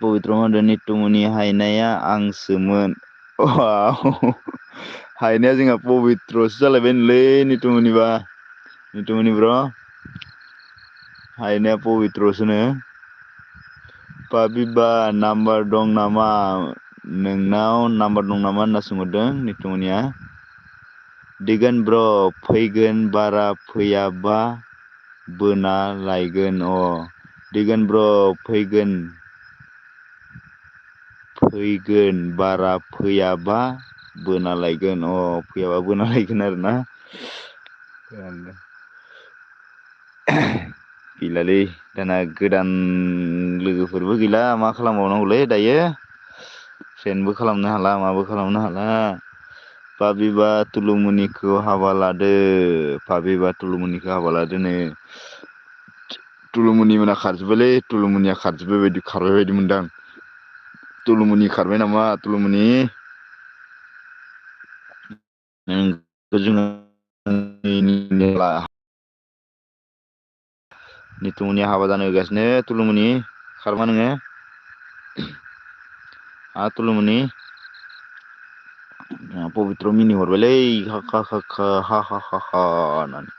पबित्रआ मा होनदों नितुमनि हायनाया आंसोमोन हायनाया जोंहा पबित्रसो जालायबाय नितुमनि ब्र' हायनाया पबित्रसोनो पाबिबा नाम्बार दं नामा नोंनाव नाम्बार दं नामा होनना सोंहरदों नितुमनिया दिगान ब्र' फैगोन बारा फैयाबा बोना लायगोन दिगान ब्र' फैगोन बारा फैयाबा बोना लायगोन फैयाबा बोना लायगोन आरोना गैलालै दाना गोदान लोगोफोरबो गैला मा खालामबावनांगौलै दायो फ्रेन्डबो खालामनो हाला माबो खालामनो हाला पाबिबा तुलुमुनिखौ हाबा लादो पाबिबा तुलुमुनिखौ हाबा लादोनो तुलुमुनि मोना खारजोब्बायलै तुलुमुनिया खारजोब्बाय बायदि खारबाय बायदि मोनदां तुलुमुनि खारबाय नामा तुलुमुनि निथुमुनि हाबा जानो होगासिनो तुलुमुनि खारबा नोङो तुलुमुनि पबित्र मिनि हरबायलै हा होननानै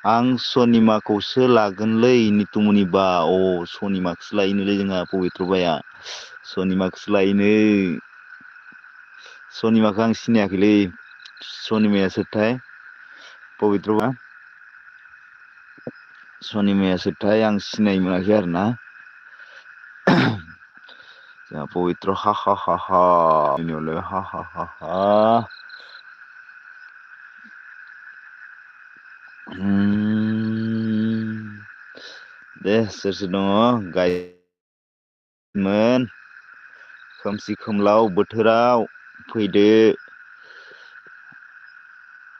आं सनिमाखौसो लागोनलै निथुमुनिबा सनिमाखौसो लायोनोलै जोंहा पबित्रबाया सनिमाखौसो लायोनो सनिमाखौ आं सिनायाखैलै सनिमाया सोरथाय पबित्रबा सनिमाया सोरथाय आं सिनाय मोनाखै आरोना जोंहा पबित्र दे सोर सोर दङ गायमोन खोमसि खोमलाव बोथोराव फैदो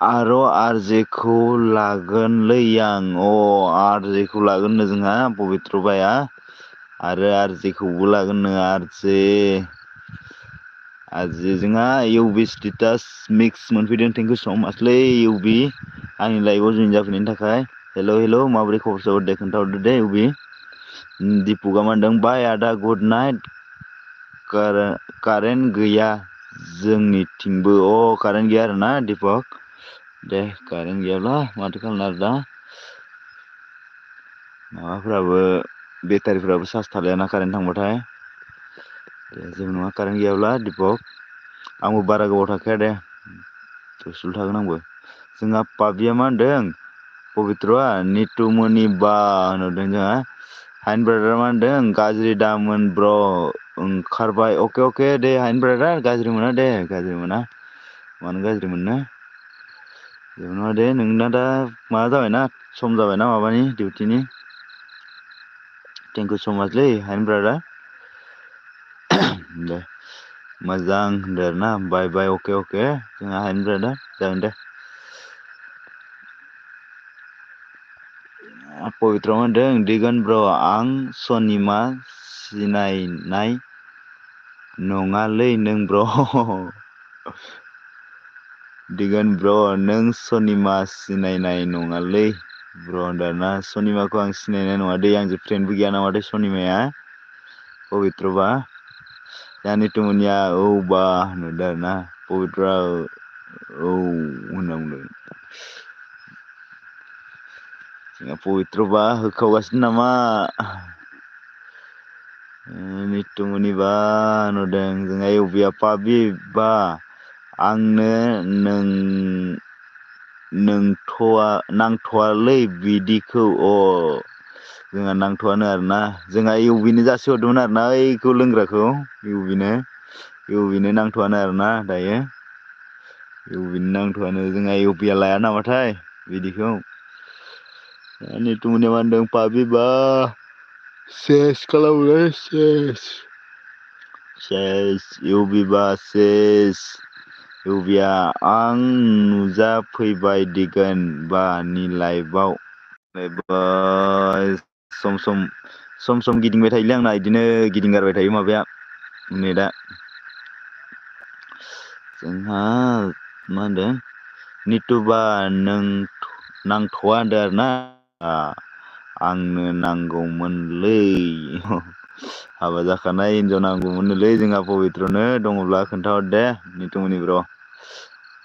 आरजेखौ लागोनलै आं आरजेखौ लागोननो जोंहा पबित्रबाया आरो आरजेखौबो लागोननो आरजे जोंहा इउबि स्टेटास मिक्स मोनफैदों थेंकिउ स माचलै इउबि आंनि लाइभआव जइन जाफैनायनि थाखाय हेल' माबोरै खबर सबर दे खोन्थाहरदो दे इउबि दिपुगा मा होनदों बाय आदा गुड नाइट कारेन्ट गैया जोंनिथिंबो कारेन्ट गैया आरोना दिपक दे कारेन्ट गैयाब्ला माथो खालामनो आरो दा माबाफोराबो बेटारिफोराबो चार्ज थालायाना कारेन्ट थांबाथाय जेबो नङा कारेन्ट गैयाब्ला दिपक आंबो बारा गोबाव थाखाया दे दसेल' थागोन आंबो जोंहा पाबिया मा होनदों पबित्रआ निथुमनि बा होनहरदों जोंहा हाइन ब्रादार मा होनदों गाज्रि दामोन ब्र ओंखारबाय अके दे हाइन ब्रादार गाज्रि मोना दे गाज्रि मोना मानो गाज्रि मोननो जेबो नङा दे नोंना दा माबा जाबायना सम जाबायना माबानि डिउटिनि थेंकिउ स माचलै हाइन ब्रादार दे मोजां होनदो आरोना बाय अके जोंहा हाइन ब्रादार जागोन दे पबित्र मा होनदों दिगन ब्र आं सनिमा सिनायनाय नङालै नों ब्र दिगन ब्र नों सनिमा सिनायनाय नङालै ब्र होनदोंना सनिमाखौ आं सिनायनाय नङा दै आंजों फ्रेन्डबो गैया नामाथाय सनिमाया पबित्रबा जोंहा निथुमनिया बा होनहरदों आरोना पबित्रआ होनना बुंदों जोंहा पबित्रबा होखावगासिनो नामा निथुमनिबा होनहरदों जोंहा इउबिया पाबि बा आंनो नांथ'वालै बिदिखौ जोंहा नांथ'आनो आरोना जोंहा इउबिनो जासिहरदोंमोन आरोना ओइखौ लोंग्राखौ इउबिनो नांथ'आनो आरोना दायो इउबिनो नांथ'आनो जोंहा इउबिया लाया नामाथाय बिदिखौ निथुमनिया मा होनदों पाबि बा सेस खालामोलै सेस इउबिबा सेस इउबिया आं नुजाफैबाय दिगोन बानि लाइभआव सम सम गिदिंबाय थायोलै आंना बिदिनो गिदिंगारबाय थायो माबाया नेटआ जोंहा मा होनदों निथुबा नांथ'आ होनदों आरोना आंनो नांगौमोनलै हाबा जाखानाय हिनजाव नांगौमोननोलै जोंहा पबित्रनो दङब्ला खोन्थाहर दे निथुमनि ब्र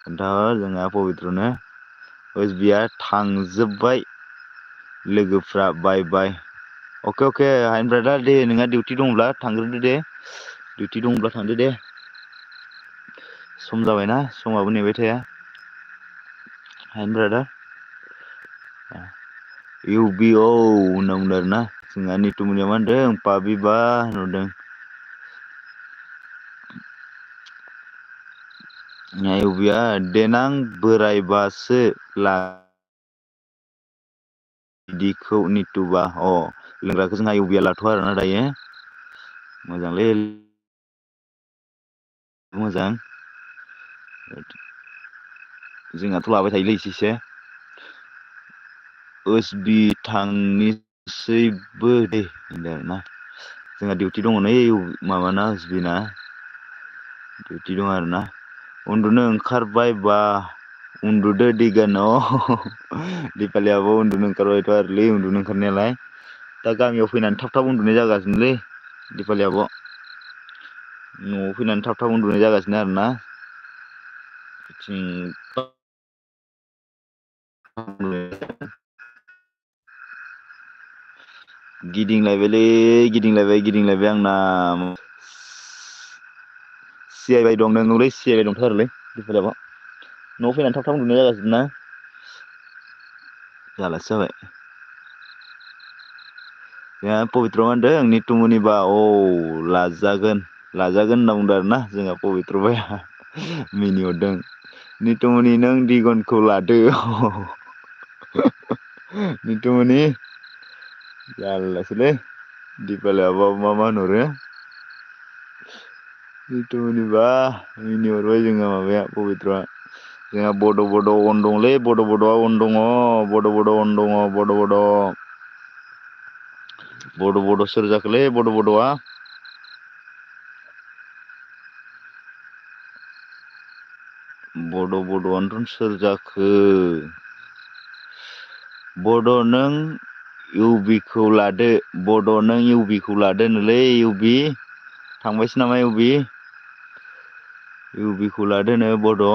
खोन्थाहर जोंहा पबित्रनो बिया थांजोब्बाय लोगोफ्रा बाय अके हाइन ब्रादार दे नोंहा डिउटि दंब्ला थांग्रोदो दे डिउटि दंब्ला थांदो दे सम जाबायना समाबो नेबाय थाया Hein brother? UBO होनना बुंदों आरोना जोंहा नितुमनिया मा होनदों पाबिबा होनहरदों UBया देनां बोरायबासो बिदिखौ नितुबा लोंग्राखौ जोंहा UBया लाथ'आ आरोना दायो मोजांलै मोजां जोंहाथ' लाबाय थायोलै एसे ओसबि थांनिसैबो दे होनदों आरोना जोंहा डिउटि दङ नै माबाना ओसबिना डिउटि दं आरोना उन्दुनो ओंखारबाय बा उन्दुदो दिगान दिपालि आब' उन्दुनो ओंखारबायथ' आरोलै उन्दुनो ओंखारनायालाय दा गामियाव फैनानै थाब थाब उन्दुनाय जागासिनोलै दिपालि आब' न'आव फैनानै थाब थाब उन्दुनाय जागासिनो आरोना गिदिंलायबाय आंना सिआयबाय दं नोंलै सिआयबाय दंथ' आरोलै दिपालि आब' न'आव फैनानै थाब थाब उन्दुनाय जागासिनो ना जालासो जाबाय जोंहा पबित्र मा होनदों नितुमनिबा लाजागोन होनना बुंदों आरोना जोंहा पबित्र बाया मिनिहरदों नितुमनि नों दिगनखौ लादो नितुमनि जारलासोलै दिपालि आब'आबो मा होनहरो नितुमनिबा मिनिहरबाय जोंहा माबाया पबित्रआ जोंहा बड' अन दंलै बड'आ अन दङ बड' सोर जाखोलै बड'आ बड'आनोथ' सोर जाखो बड' नों इउबिखौ लादो बड' नों इउबिखौ लादो नोलै इउबि थांबायसो नामा इउबिखौ लादोनो बड'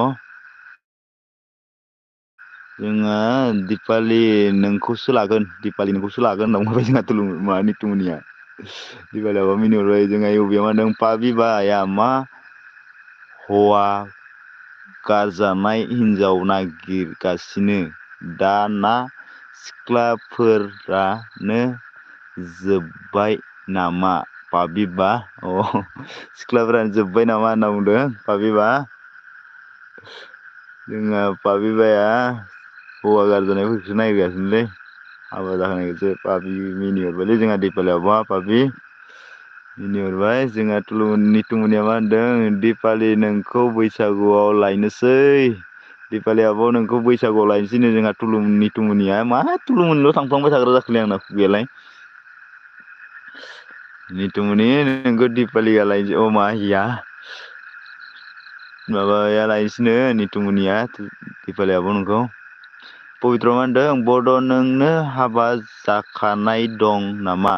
जोंहा दिपालि नोंखौसो लागोन होनना बुंहरबाय जोंहा नितुमनिया दिपालि आब'आ मिनिहरबाय जोंहा इउबिया मा होनदों पाबिबाया मा हौवा गारजानाय हिनजाव नागिरगासिनो दा ना सिख्लाफोरानो जोब्बाय नामा पाबिबा सिख्लाफोरानो जोब्बाय नामा होनना बुंदों पाबिबा जोंहा पाबिबाया हौवा गारजानायफोरखौसो नागिरगासिनोलै हाबा जाखानायखौसो पाबि मिनिहरबायलै जोंहा दिपालि आब'आ पाबि मिनिहरबाय जोंहा नितुमनिया मा होनदों दिपालि नोंखौ बैसागुआव लायनोसै दिपालि आब' नोंखौ बैसागुआव लायनोसैनो जोंहा नितुमनिया मा तुलुमनिल' थांफ्लांबाय थाग्रा जाखोलै आंना खुगायालाय नितुमनि नोंखौ दिपालिया माबाया लायनोसैनो नितुमनिया दिपालि आब' नोंखौ पबित्र मा होनदों बड' नोंनो हाबा जाखानाय दं नामा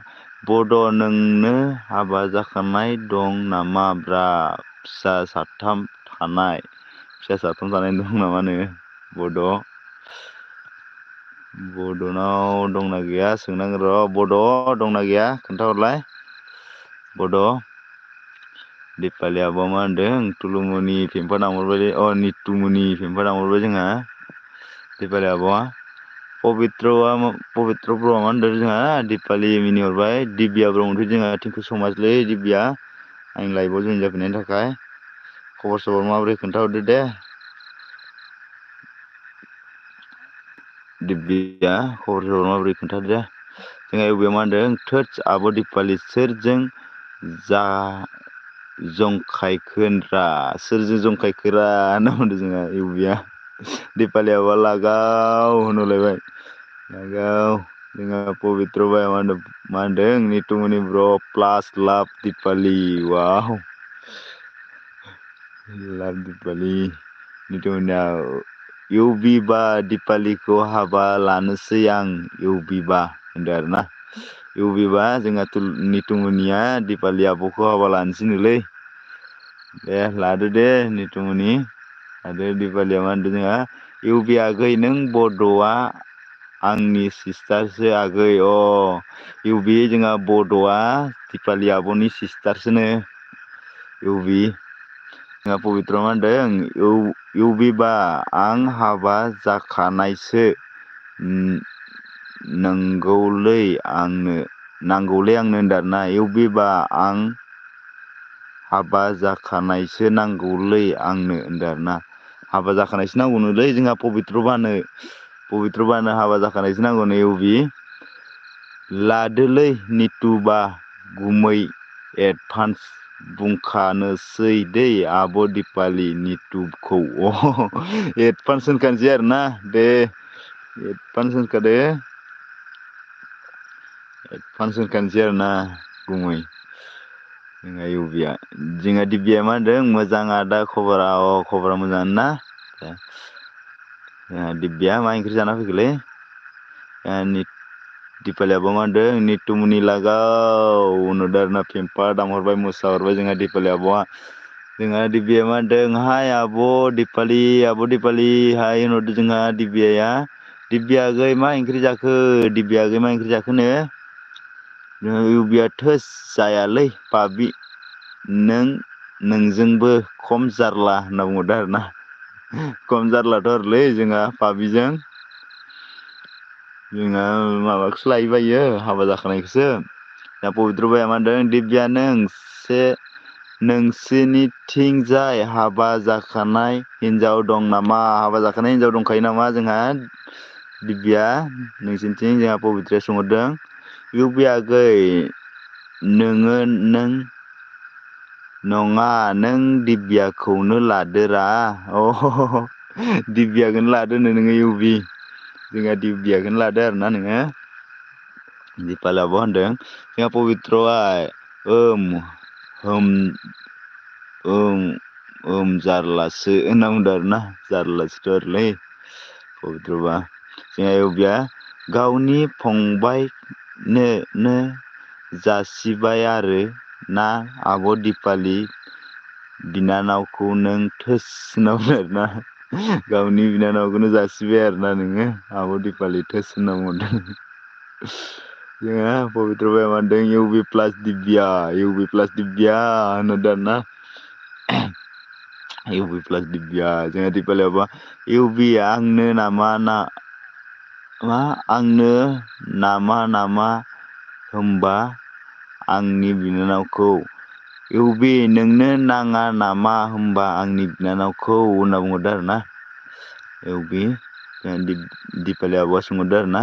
बड' नोंनो हाबा जाखानाय दं नामा ब्रा फिसा साथाम थानाय दं नामानो बड'नाव दंना गैया सोंनांगोन र' बड' दंना गैया खोन्थाहरलाय बड' दिपालि आब'आ मा होनदों तुलुमनि फेंफा दांहरबायलै नितुमनि फेंफा दांहरबाय जोंहा दिपालि आब'आ पबित्र ब्र'आ मा होनदों जोंहा दिपालि मिनिहरबाय दिबिया ब्रह्मथ' जोंहा थिंखु समाजलै दिबिया आंनि लाइफआव जइन जाफैनायनि थाखाय खबर सबर माबोरै खोन्थाहरदो दे दिबिया खबर सबर माबोरै खोन्थादो दे जोंहा इउबिया मा होनदों थोदस आब' दिपालि सोरजों सोरजों जंखायखोरा होनना बुंदों जोंहा इउबिया दिपालि आब'आ लागाव होनहरलायबाय लागाव जोंहा पबित्र बाया मा होनदों नितुमनि ब्र' प्लास लाभ दिपालि वाव लाभ दिपालि नितुमनिया इउबि बा दिपालिखौ हाबा लानोसै आं इउबिबा होनदों आरोना इउबिबा जोंहा नितुमनिया दिपालि आब'खौ हाबा लानोसैनोलै दे लादो दे नितुमनि लादो दिपालिया मा होनदों जोंहा इउबि आगै नों बड'आ आंनि सिस्टारसो आगै इउबि जोंहा बड'आ दिपालि आब'नि सिस्टारसोनो इउबि जोंहा पबित्र मा होनदों इउबिबा आं हाबा जाखानायसो नांगौलै आंनो होनदों आरोना इउबिबा आं हाबा जाखानायसो नांगौलै आंनो होनदों आरोना हाबा जाखानायसो नांगौनोलै जोंहा पबित्रबानो हाबा जाखानायसो नांगौनो इउबि लादोलै नितुबा गुमै एडभान्स बुंखानोसै दै आब' दिपालि नितुखौ एडभान्स होनखानोसै आरोना दे एडभान्स होनखादो आरोना गुमै जोंहा इउबिया जोंहा दिब्याया मा होनदों मोजां आदा खबरा मोजां ना दिब्या मा ओंख्रि जाना फैखोलै दिपालियाबो मा होनदों नितुमनि लागाव होनहरदों आरोना फेम्फा दामहरबाय मोसाहरबाय जोंहा दिपालि आब'आ जोंहा दिब्याया मा होनदों हाय आब' दिपालि हाय होनहरदों जोंहा दिब्याया दिब्या आगै मा ओंख्रि जाखोनो इउबिया थोस जायालै पाबि नोंजोंबो खम जारला होनना बुंहरदों आरोना खम जारलाथ' आरोलै जोंहा पाबिजों जोंहा माबाखौसो लायोबायो हाबा जाखानायखौसो दा पबित्र बाया मा होनदों दिब्या नोंसिनिथिंजाय हाबा जाखानाय हिनजाव दं नामा हाबा जाखानाय हिनजाव दंखायो नामा जोंहा दिब्या नोंसिनिथिं जोंहा पबित्रया सोंहरदों इउबिया आगै नङा नों दिब्याखौनो लादोरा दिब्याखौनो लादोनो नोङो इउबि जोंहा दिब्याखौनो लादो आरोना नोङो दिपालि आब' होनदों जोंहा पबित्रआ जारलासो होनना बुंदों आरोना जारलासोथ' आरोलै पबित्रबा जोंहा इउबिया गावनि फंबायनो जासिबाय आरो ना आब' दिपालि बिनानावखौ नों थोस होनना बुंदों आरोना गावनि बिनानावखौनो जासिबाय आरोना नोङो आब' दिपालि थोस होनना बुंहरदों जोंहा पबित्र बाया मा होनदों इउबि प्लास दिब्या होनहरदों आरोना इउबि प्लास दिब्या जोंहा दिपालि आब'आ इउबि आंनो नामा होमबा आंनि बिनानावखौ इउबि नोंनो नाङा नामा होमबा आंनि बिनानावखौ होनना बुंहरदों आरोना इउबि दिपालि आब'आ सोंहरदों आरोना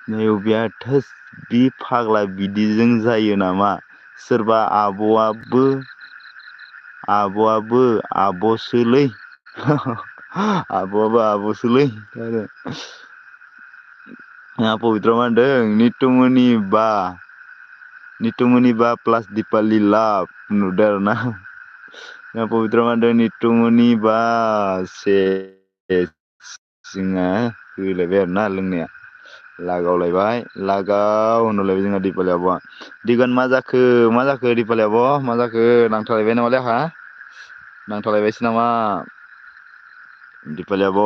इउबिया थोस बि फाग्ला बिदिजों जायो नामा सोरबा आब'आबो आब'सोलै आब'सोलै पबित्र मा होनदों नितुमनि बा प्लास दिपालि लाभ नुदों आरोना पबित्र मा होनदों नितुमनि बा जोंहा होलायबाय आरोना लोंनाया लागाव होनहरलायबाय जोंहा दिपालि आब'आ दिगान मा जाखो दिपालि आब' मा जाखो नांथालायबाय नामालै आंहा नांथालायबायसो नामा दिपालि आब'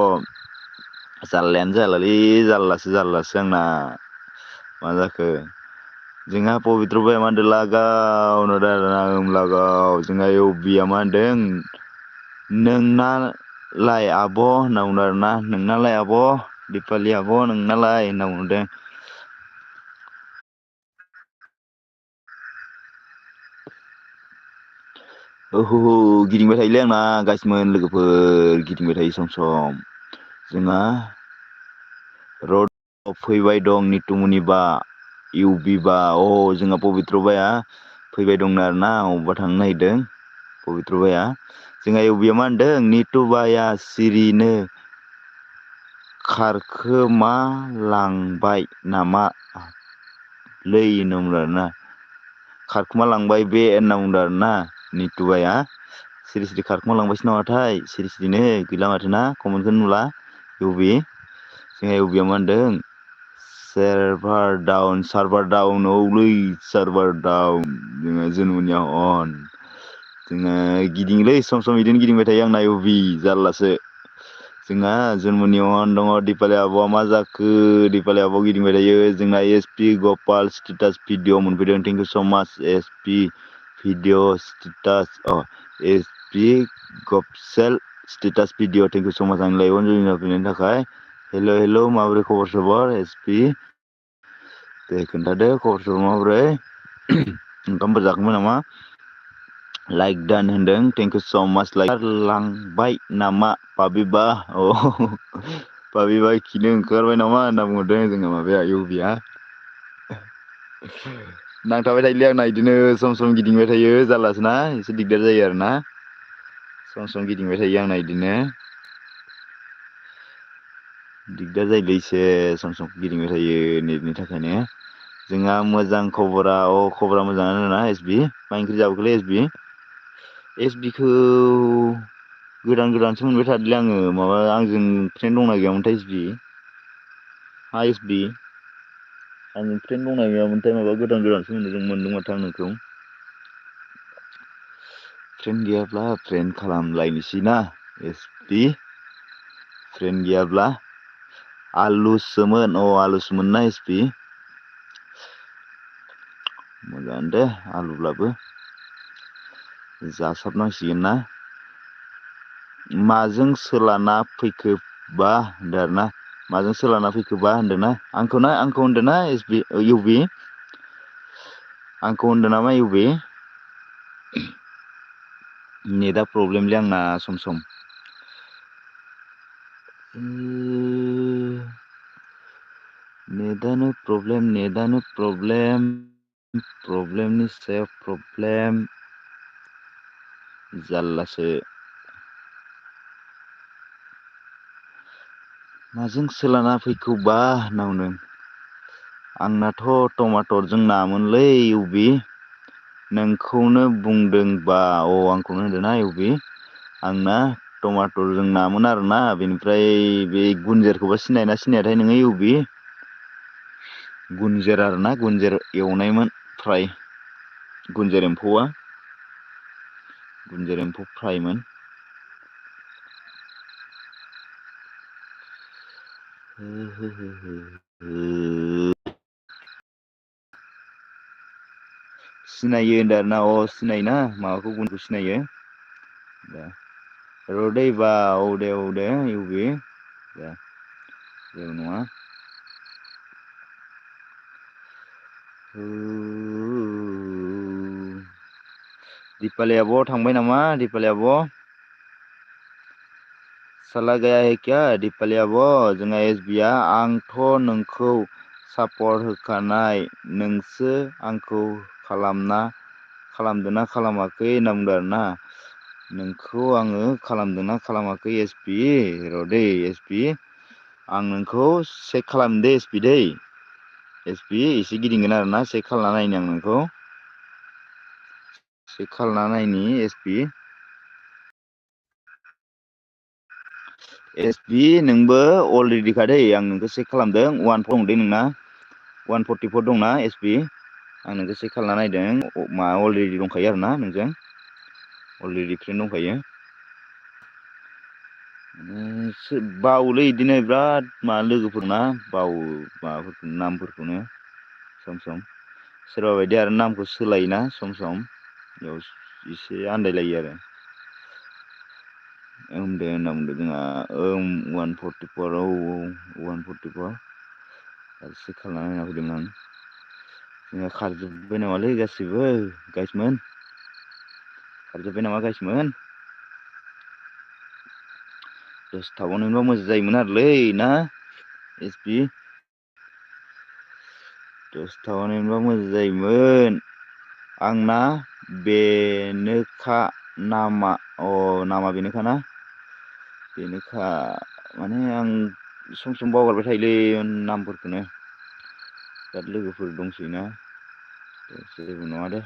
जारलायानो जालालै जारलासो आंना मा जाखो जोंहा पबित्र बाया मा होनदों लागाव होनहरदों आरोना लागाव जोंहा इउबिया मा होनदों नोंनालाय आब' होनना बुंदों आरोना नोंनालाय आब' दिपालि आब' नोंनालाय होनना बुंहरदों गिदिंबाय थायोलै आंना गासिमोन लोगोफोर गिदिंबाय थायो सम जोंहा रड फैबाय दं नितुमनि बा इउबिबा जोंहा पबित्र बाया फैबाय दंनो आरोना अबावबा थांनो नागिरदों पबित्र बाया जोंहा इउबिया मा होनदों नितु बाया सिरिनो खारखोमालांबाय नामा लै होनना बुंदों आरोना खारखोमालांबाय बे होनना बुंदों आरोना नितुबाया सिरि खारखोमालांबायसो नामाथाय सिरिनो गैला माथो ना कमेन्टखौनो नुला इउबि जोंहा इउबिया मा होनदों सार्भार डाउन औलै सार्भार डाउन जोंहा जोनमुनिया अन जोंहा गिदिङोलै सम बिदिनो गिदिंबाय थायो आंना इउबि जारलासो जोंहा जोनमुनि अन दङ दिपालि आब'आ मा जाखो दिपालि आब'आ गिदिंबाय थायो जोंना SP गपाल स्टेटास भिडिअ मोनफैदों thank you so' much SP video status SB Gopsel status video thank you so much आं लाइभआव जइन जाफैनायनि थाखाय हेल' माबोरै खबर सबर SB दे खोन्थादो खबर सबर माबोरै ओंखामफोर जाखांबाय नामा लाइक दान होनदों थेंक इउ सो माच लाइक लांबाय नामा पाबिबा पाबिबा खिनो ओंखारबाय नामा होनना बुंहरदों जोङो माबाया इउबिया नांथाबाय थायोलै आंना इदिनो सम गिदिंबाय थायो जारलासोना एसे दिगदार जायो आरोना सम गिदिंबाय थायो आंना इदिनो दिगदार जायोलै एसे सम गिदिंबाय थायो नेटनि थाखायनो जोंहा मोजां खबरा खबरा मोजाङानो ना SB मा ओंख्रि जाबोखोलै SB खौ गोदानसो मोनबाय थादोंलै आङो माबा आंजों फ्रेन्ड दंना गैयामोनथाय SB SB आंजों फ्रेन्ड दंना गैयामोनथाय माबा गोदानसो मोनदों माथो आं नोंखौ फ्रेन्ड गैयाब्ला फ्रेन्ड खालामलायनोसै ना SB फ्रेन्ड गैयाब्ला आलुसोमोन आलुसोमोन ना SB मोजाङानो दे आलुब्लाबो जासाबनांसिगोन ना माजों सोलाना फैखोबा होनदों आरोना माजों सोलाना फैखोबा होनदोंना आंखौ होनदोंना SB इउबि आंखौ होनदों नामा इउबि नेटआ प्रब्लेमलै आंना सम नेटआनो प्रब्लेमनि सायाव प्रब्लेम जारलासो माजों सोलाना फैखोबा होनना बुंदों आंनाथ' टमाटरजों नामोनलै इउबि नोंखौनो बुंदोंबा आंखौनो होनदोंना इउबि आंना टमाटरजों नामोन आरोना बेनिफ्राय बे गुनजेरखौबा सिनायोना सिनायाथाय नोङो इउबि गुनजेर आरोना गुनजेर एवनायमोन फ्राय गुनजेर एम्फौ फ्रायमोन सिनायो होनदों आरोना सिनायोना माबाखौ गुनखौ सिनायो रदै बा दे इउबि दे जेबो नङा दिपालि आब' थांबाय नामा दिपालि आब' साला गाया है क्या दिपालि आब' जोंहा SBया आंथ' नोंखौ सापर्ट होखानाय नोंसो आंखौ खालामदोंना खालामाखै होनना बुंदों आरोना नोंखौ आङो खालामदोंना खालामाखै SB रदै SB आं नोंखौ चेक खालामदो दे SB दै SB एसे गिदिंगोन आरोना चेक खालामना नायनि आं नोंखौ चेक खालामना नायनि SB SB नोंबो अलरेडि खादै आं नोंखौ चेक खालामदों 1 दे नोंना 144 दंना SB आं नोंखौ चेक खालामना नायदों अलरेडि दंखायो आरोना नोंजों अलरेडि फ्रेन्ड दंखायो बावोलै बिदिनो बिराद लोगोफोरना बावो माबाफोरखौ नामफोरखौनो सम सोरबा बायदि आरो नामखौ सोलायोना सम बेयाव एसे आन्दायलायो आरो दे होनना बुंदों जोंहा 144 144 चेक खालामना नायना फैदोंमोन आं जोंहा खारजोब्बाय नामालै गासिबो गाइसमोन खारजोब्बाय नामा गाइसमोन 10 थाबावनायमोनबा मोजां जायोमोन आरोलै ना SB 10 थाबावनायमोनबा मोजां जायोमोन आंना बेनोखा नामा बेनोखाना बेनोखा माने आं सम बावगारबाय थायोलै नामफोरखौनो बिराद लोगोफोर दंसैना जेबो नङा दे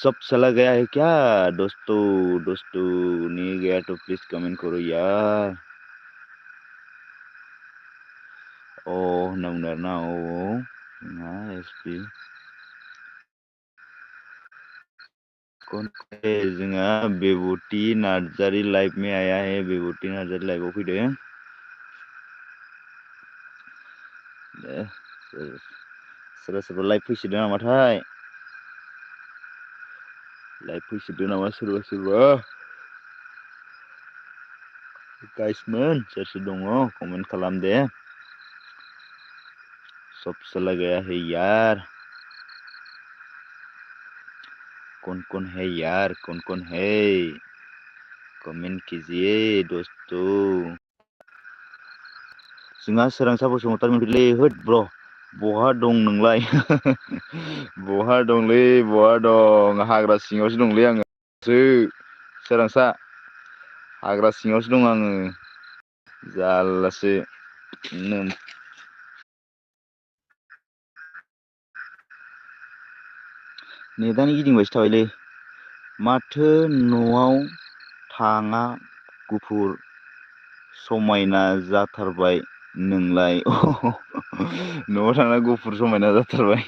सब चला गया है क्या दोस्तों नहीं गया तो प्लीज कमेंट करो यार होनना बुंदों आरोना जोंहा SB जोंहा बेबुति नार्जारी लाइव में आया है बेबुति नार्जारी लाइवआव फैदों सोरबा लाइभ फैसोदों नामाथाय लाइभ फैसोदो नामा सोरबा गाइसमोन सोर दङ कमेन्ट खालाम दे। सब चला गया है यार, कौन है यार, कौन है, कमेंट कीजिए दोस्तों। जोंहा सोरांसा बसुमतारी मोनफैलै होद ब्र बहा दं नोंलाय बहा दंलै बहा दं, हाग्रा सिङावसो दंलै आङो सोरांसा हाग्रा सिङावसो दं आङो जारलासो नेटानो गिदिंबायसो थाबायलै माथो न'आव थाङा गुफुर समायना जाथारबाय नोंलाय न'आव थांना गुफुर समायना जाथारबाय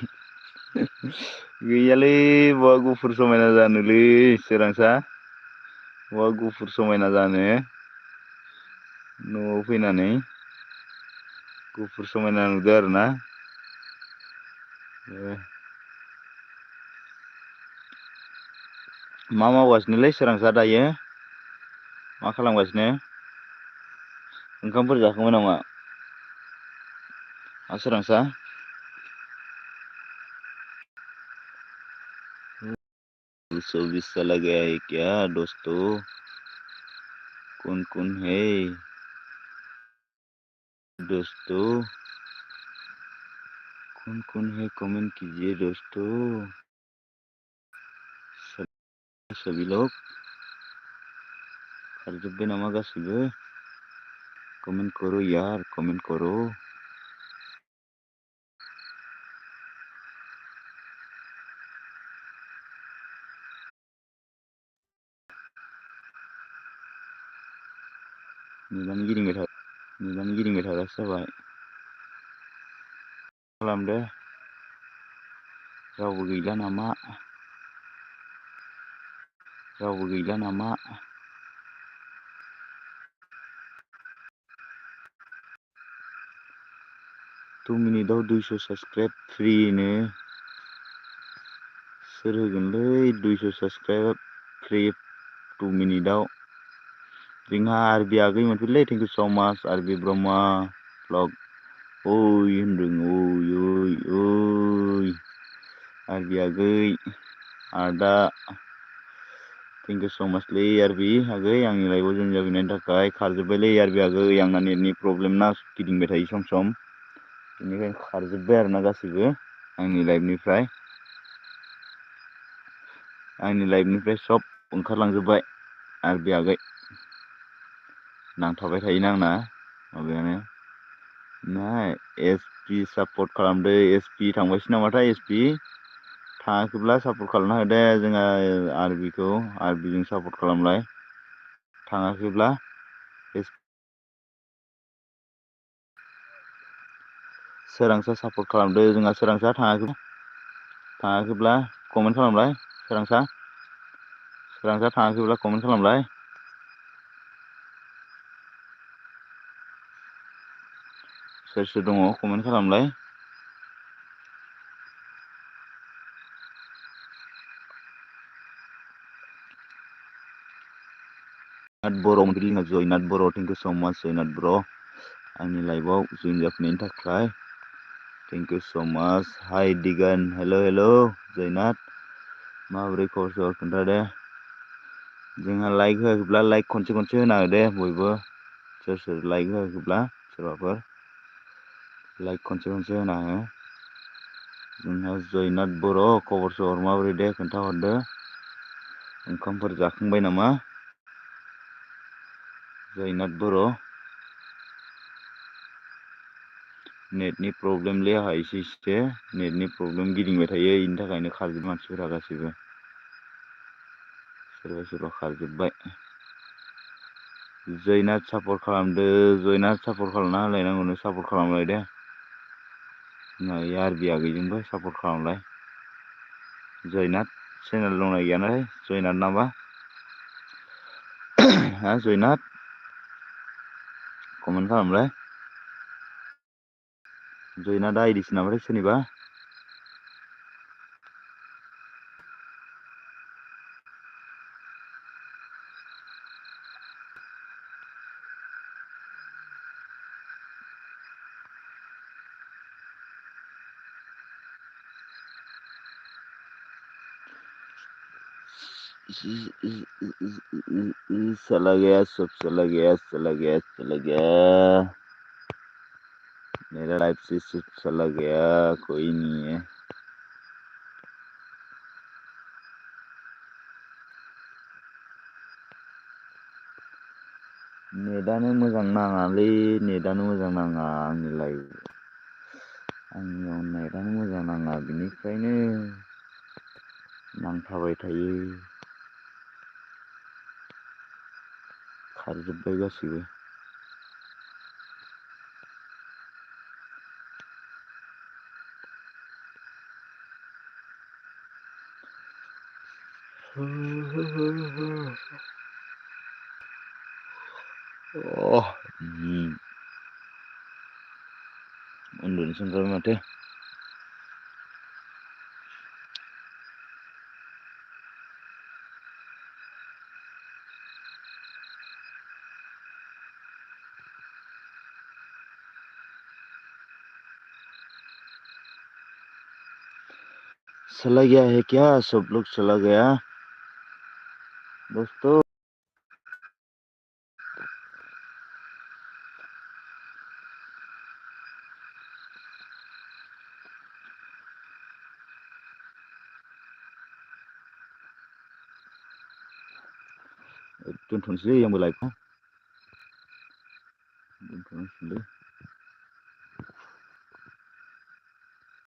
गैयालै बहा गुफुर समायना जानोलै सोरांसा, बहा गुफुर समायना जानो न'आव फैनानै गुफुर समायना नुदो आरोना। मा मावगासिनोलै सोरांसा दायो, मा खालामगासिनो, ओंखामफोर जाखांबाय नामा सोरांसा? चौबीस चला गया है क्या दोस्तों, कौन है दोस्तों, कौन है कमेंट कीजिए दोस्तों। सभी लोग खारजोब्बाय नामा गासिबो, कमेंट करो यार, कमेंट करो। नेटानो गिदिंबाय थाग्रासो जाबाय। खालामदो रावबो गैला नामा, रावबो गैला नामा, 2 मिनिटाव 200 साबसक्राइब फ्रिनो सोर होगोनलै 200 साबसक्राइब फ्रि 2 मिनिटाव। जोंहा आरबि आगै मोनफैलै, थेंक इउ सो माच आरबि ब्रह्मा ब्लग ओइ होनदों ओइ आरबि आगै आदा थेंक इउ सो माचलै आरबि आगै आंनि लाइभआव जइन जाफैनायनि थाखाय। खारजोब्बायलै आरबि आगै आंना नेटनि प्रब्लेम ना गिदिंबाय थायो सम सम, बेनिखायनो खारजोब्बाय आरोना गासैबो आंनि लाइभनिफ्राय सब ओंखारलांजोब्बाय आरबि आगै, नांथाबाय थायोना आंना माबायानो ना। एसपि सापर्ट खालामदो, एसपि थांबायसो नामाथाय, एसपि थाङाखैब्ला सापर्ट खालामना होदो जोंहा आरबिखौ, आरबिजों सापर्ट खालामलाय थाङाखैब्ला। सोरांसा सापर्ट खालामदो, जोंहा सोरांसा थाङाखैब्ला कमेन्ट खालामलाय, सोरांसा थाङाखैब्ला कमेन्ट खालामलाय। सोर दङ comment खालामलाय। Jaynath Bodo' thank you सो माच जयनाथ बर' आंनि लाइभआव जइन जाफैनायनि थाखाय थेंक इउ सो माच। हाय दिगान हेल' जयनाथ, माबोरै खबर सबर खोन्थादे। जोंहा लाइक होआखैब्ला लाइक खनसे होना हो दे बयबो, सोर लाइक होआखैब्ला सोरबाफोर लाइक खनसे होना हो। जोंहा जयनाथ बर' खबर सबर माबोरै दे खोन्थाहरदो, ओंखामफोर जाखांबाय नामा जयनाथ बर'। नेटनि प्रब्लेमलै आंहा एसे नेटनि प्रब्लेम गिदिंबाय थायो, बेनि थाखायनो खारजोब्बाय मानसिफोरा गासैबो, सोरबा खारजोब्बाय। जयनाथ सापर्ट खालामदो, जयनाथ सापर्ट खालामना होलायनांगौनो, सापर्ट खालामलाय दे आरबि आगैजोंबो सापर्ट खालामलाय। जयनाथ चेनेल दंना गैयानालै जयनाथ नामा हा जयनाथ कमेन्ट खालामलाय। जयनाथ आइडिसो नामाथाय सोरनिबा। चला गया, सब चला गया, चला गया, चला गया। मेरा लाइफ से सब चला गया, कोई नहीं है। नेटानो मोजां नाङालै, नेटानो मोजां नाङा आंनि लाइफ। आंनियाव नेटानो मोजां नाङा, बिनिखायनो नांथाबाय थायो। खारजोब्बाय गासैबो। उन्दुनोसो ओंखारबाय माथो। चला गया है क्या? सब लोग चला गया दोस्तों। दोनथ'नोसै आंबो लाइफखौ।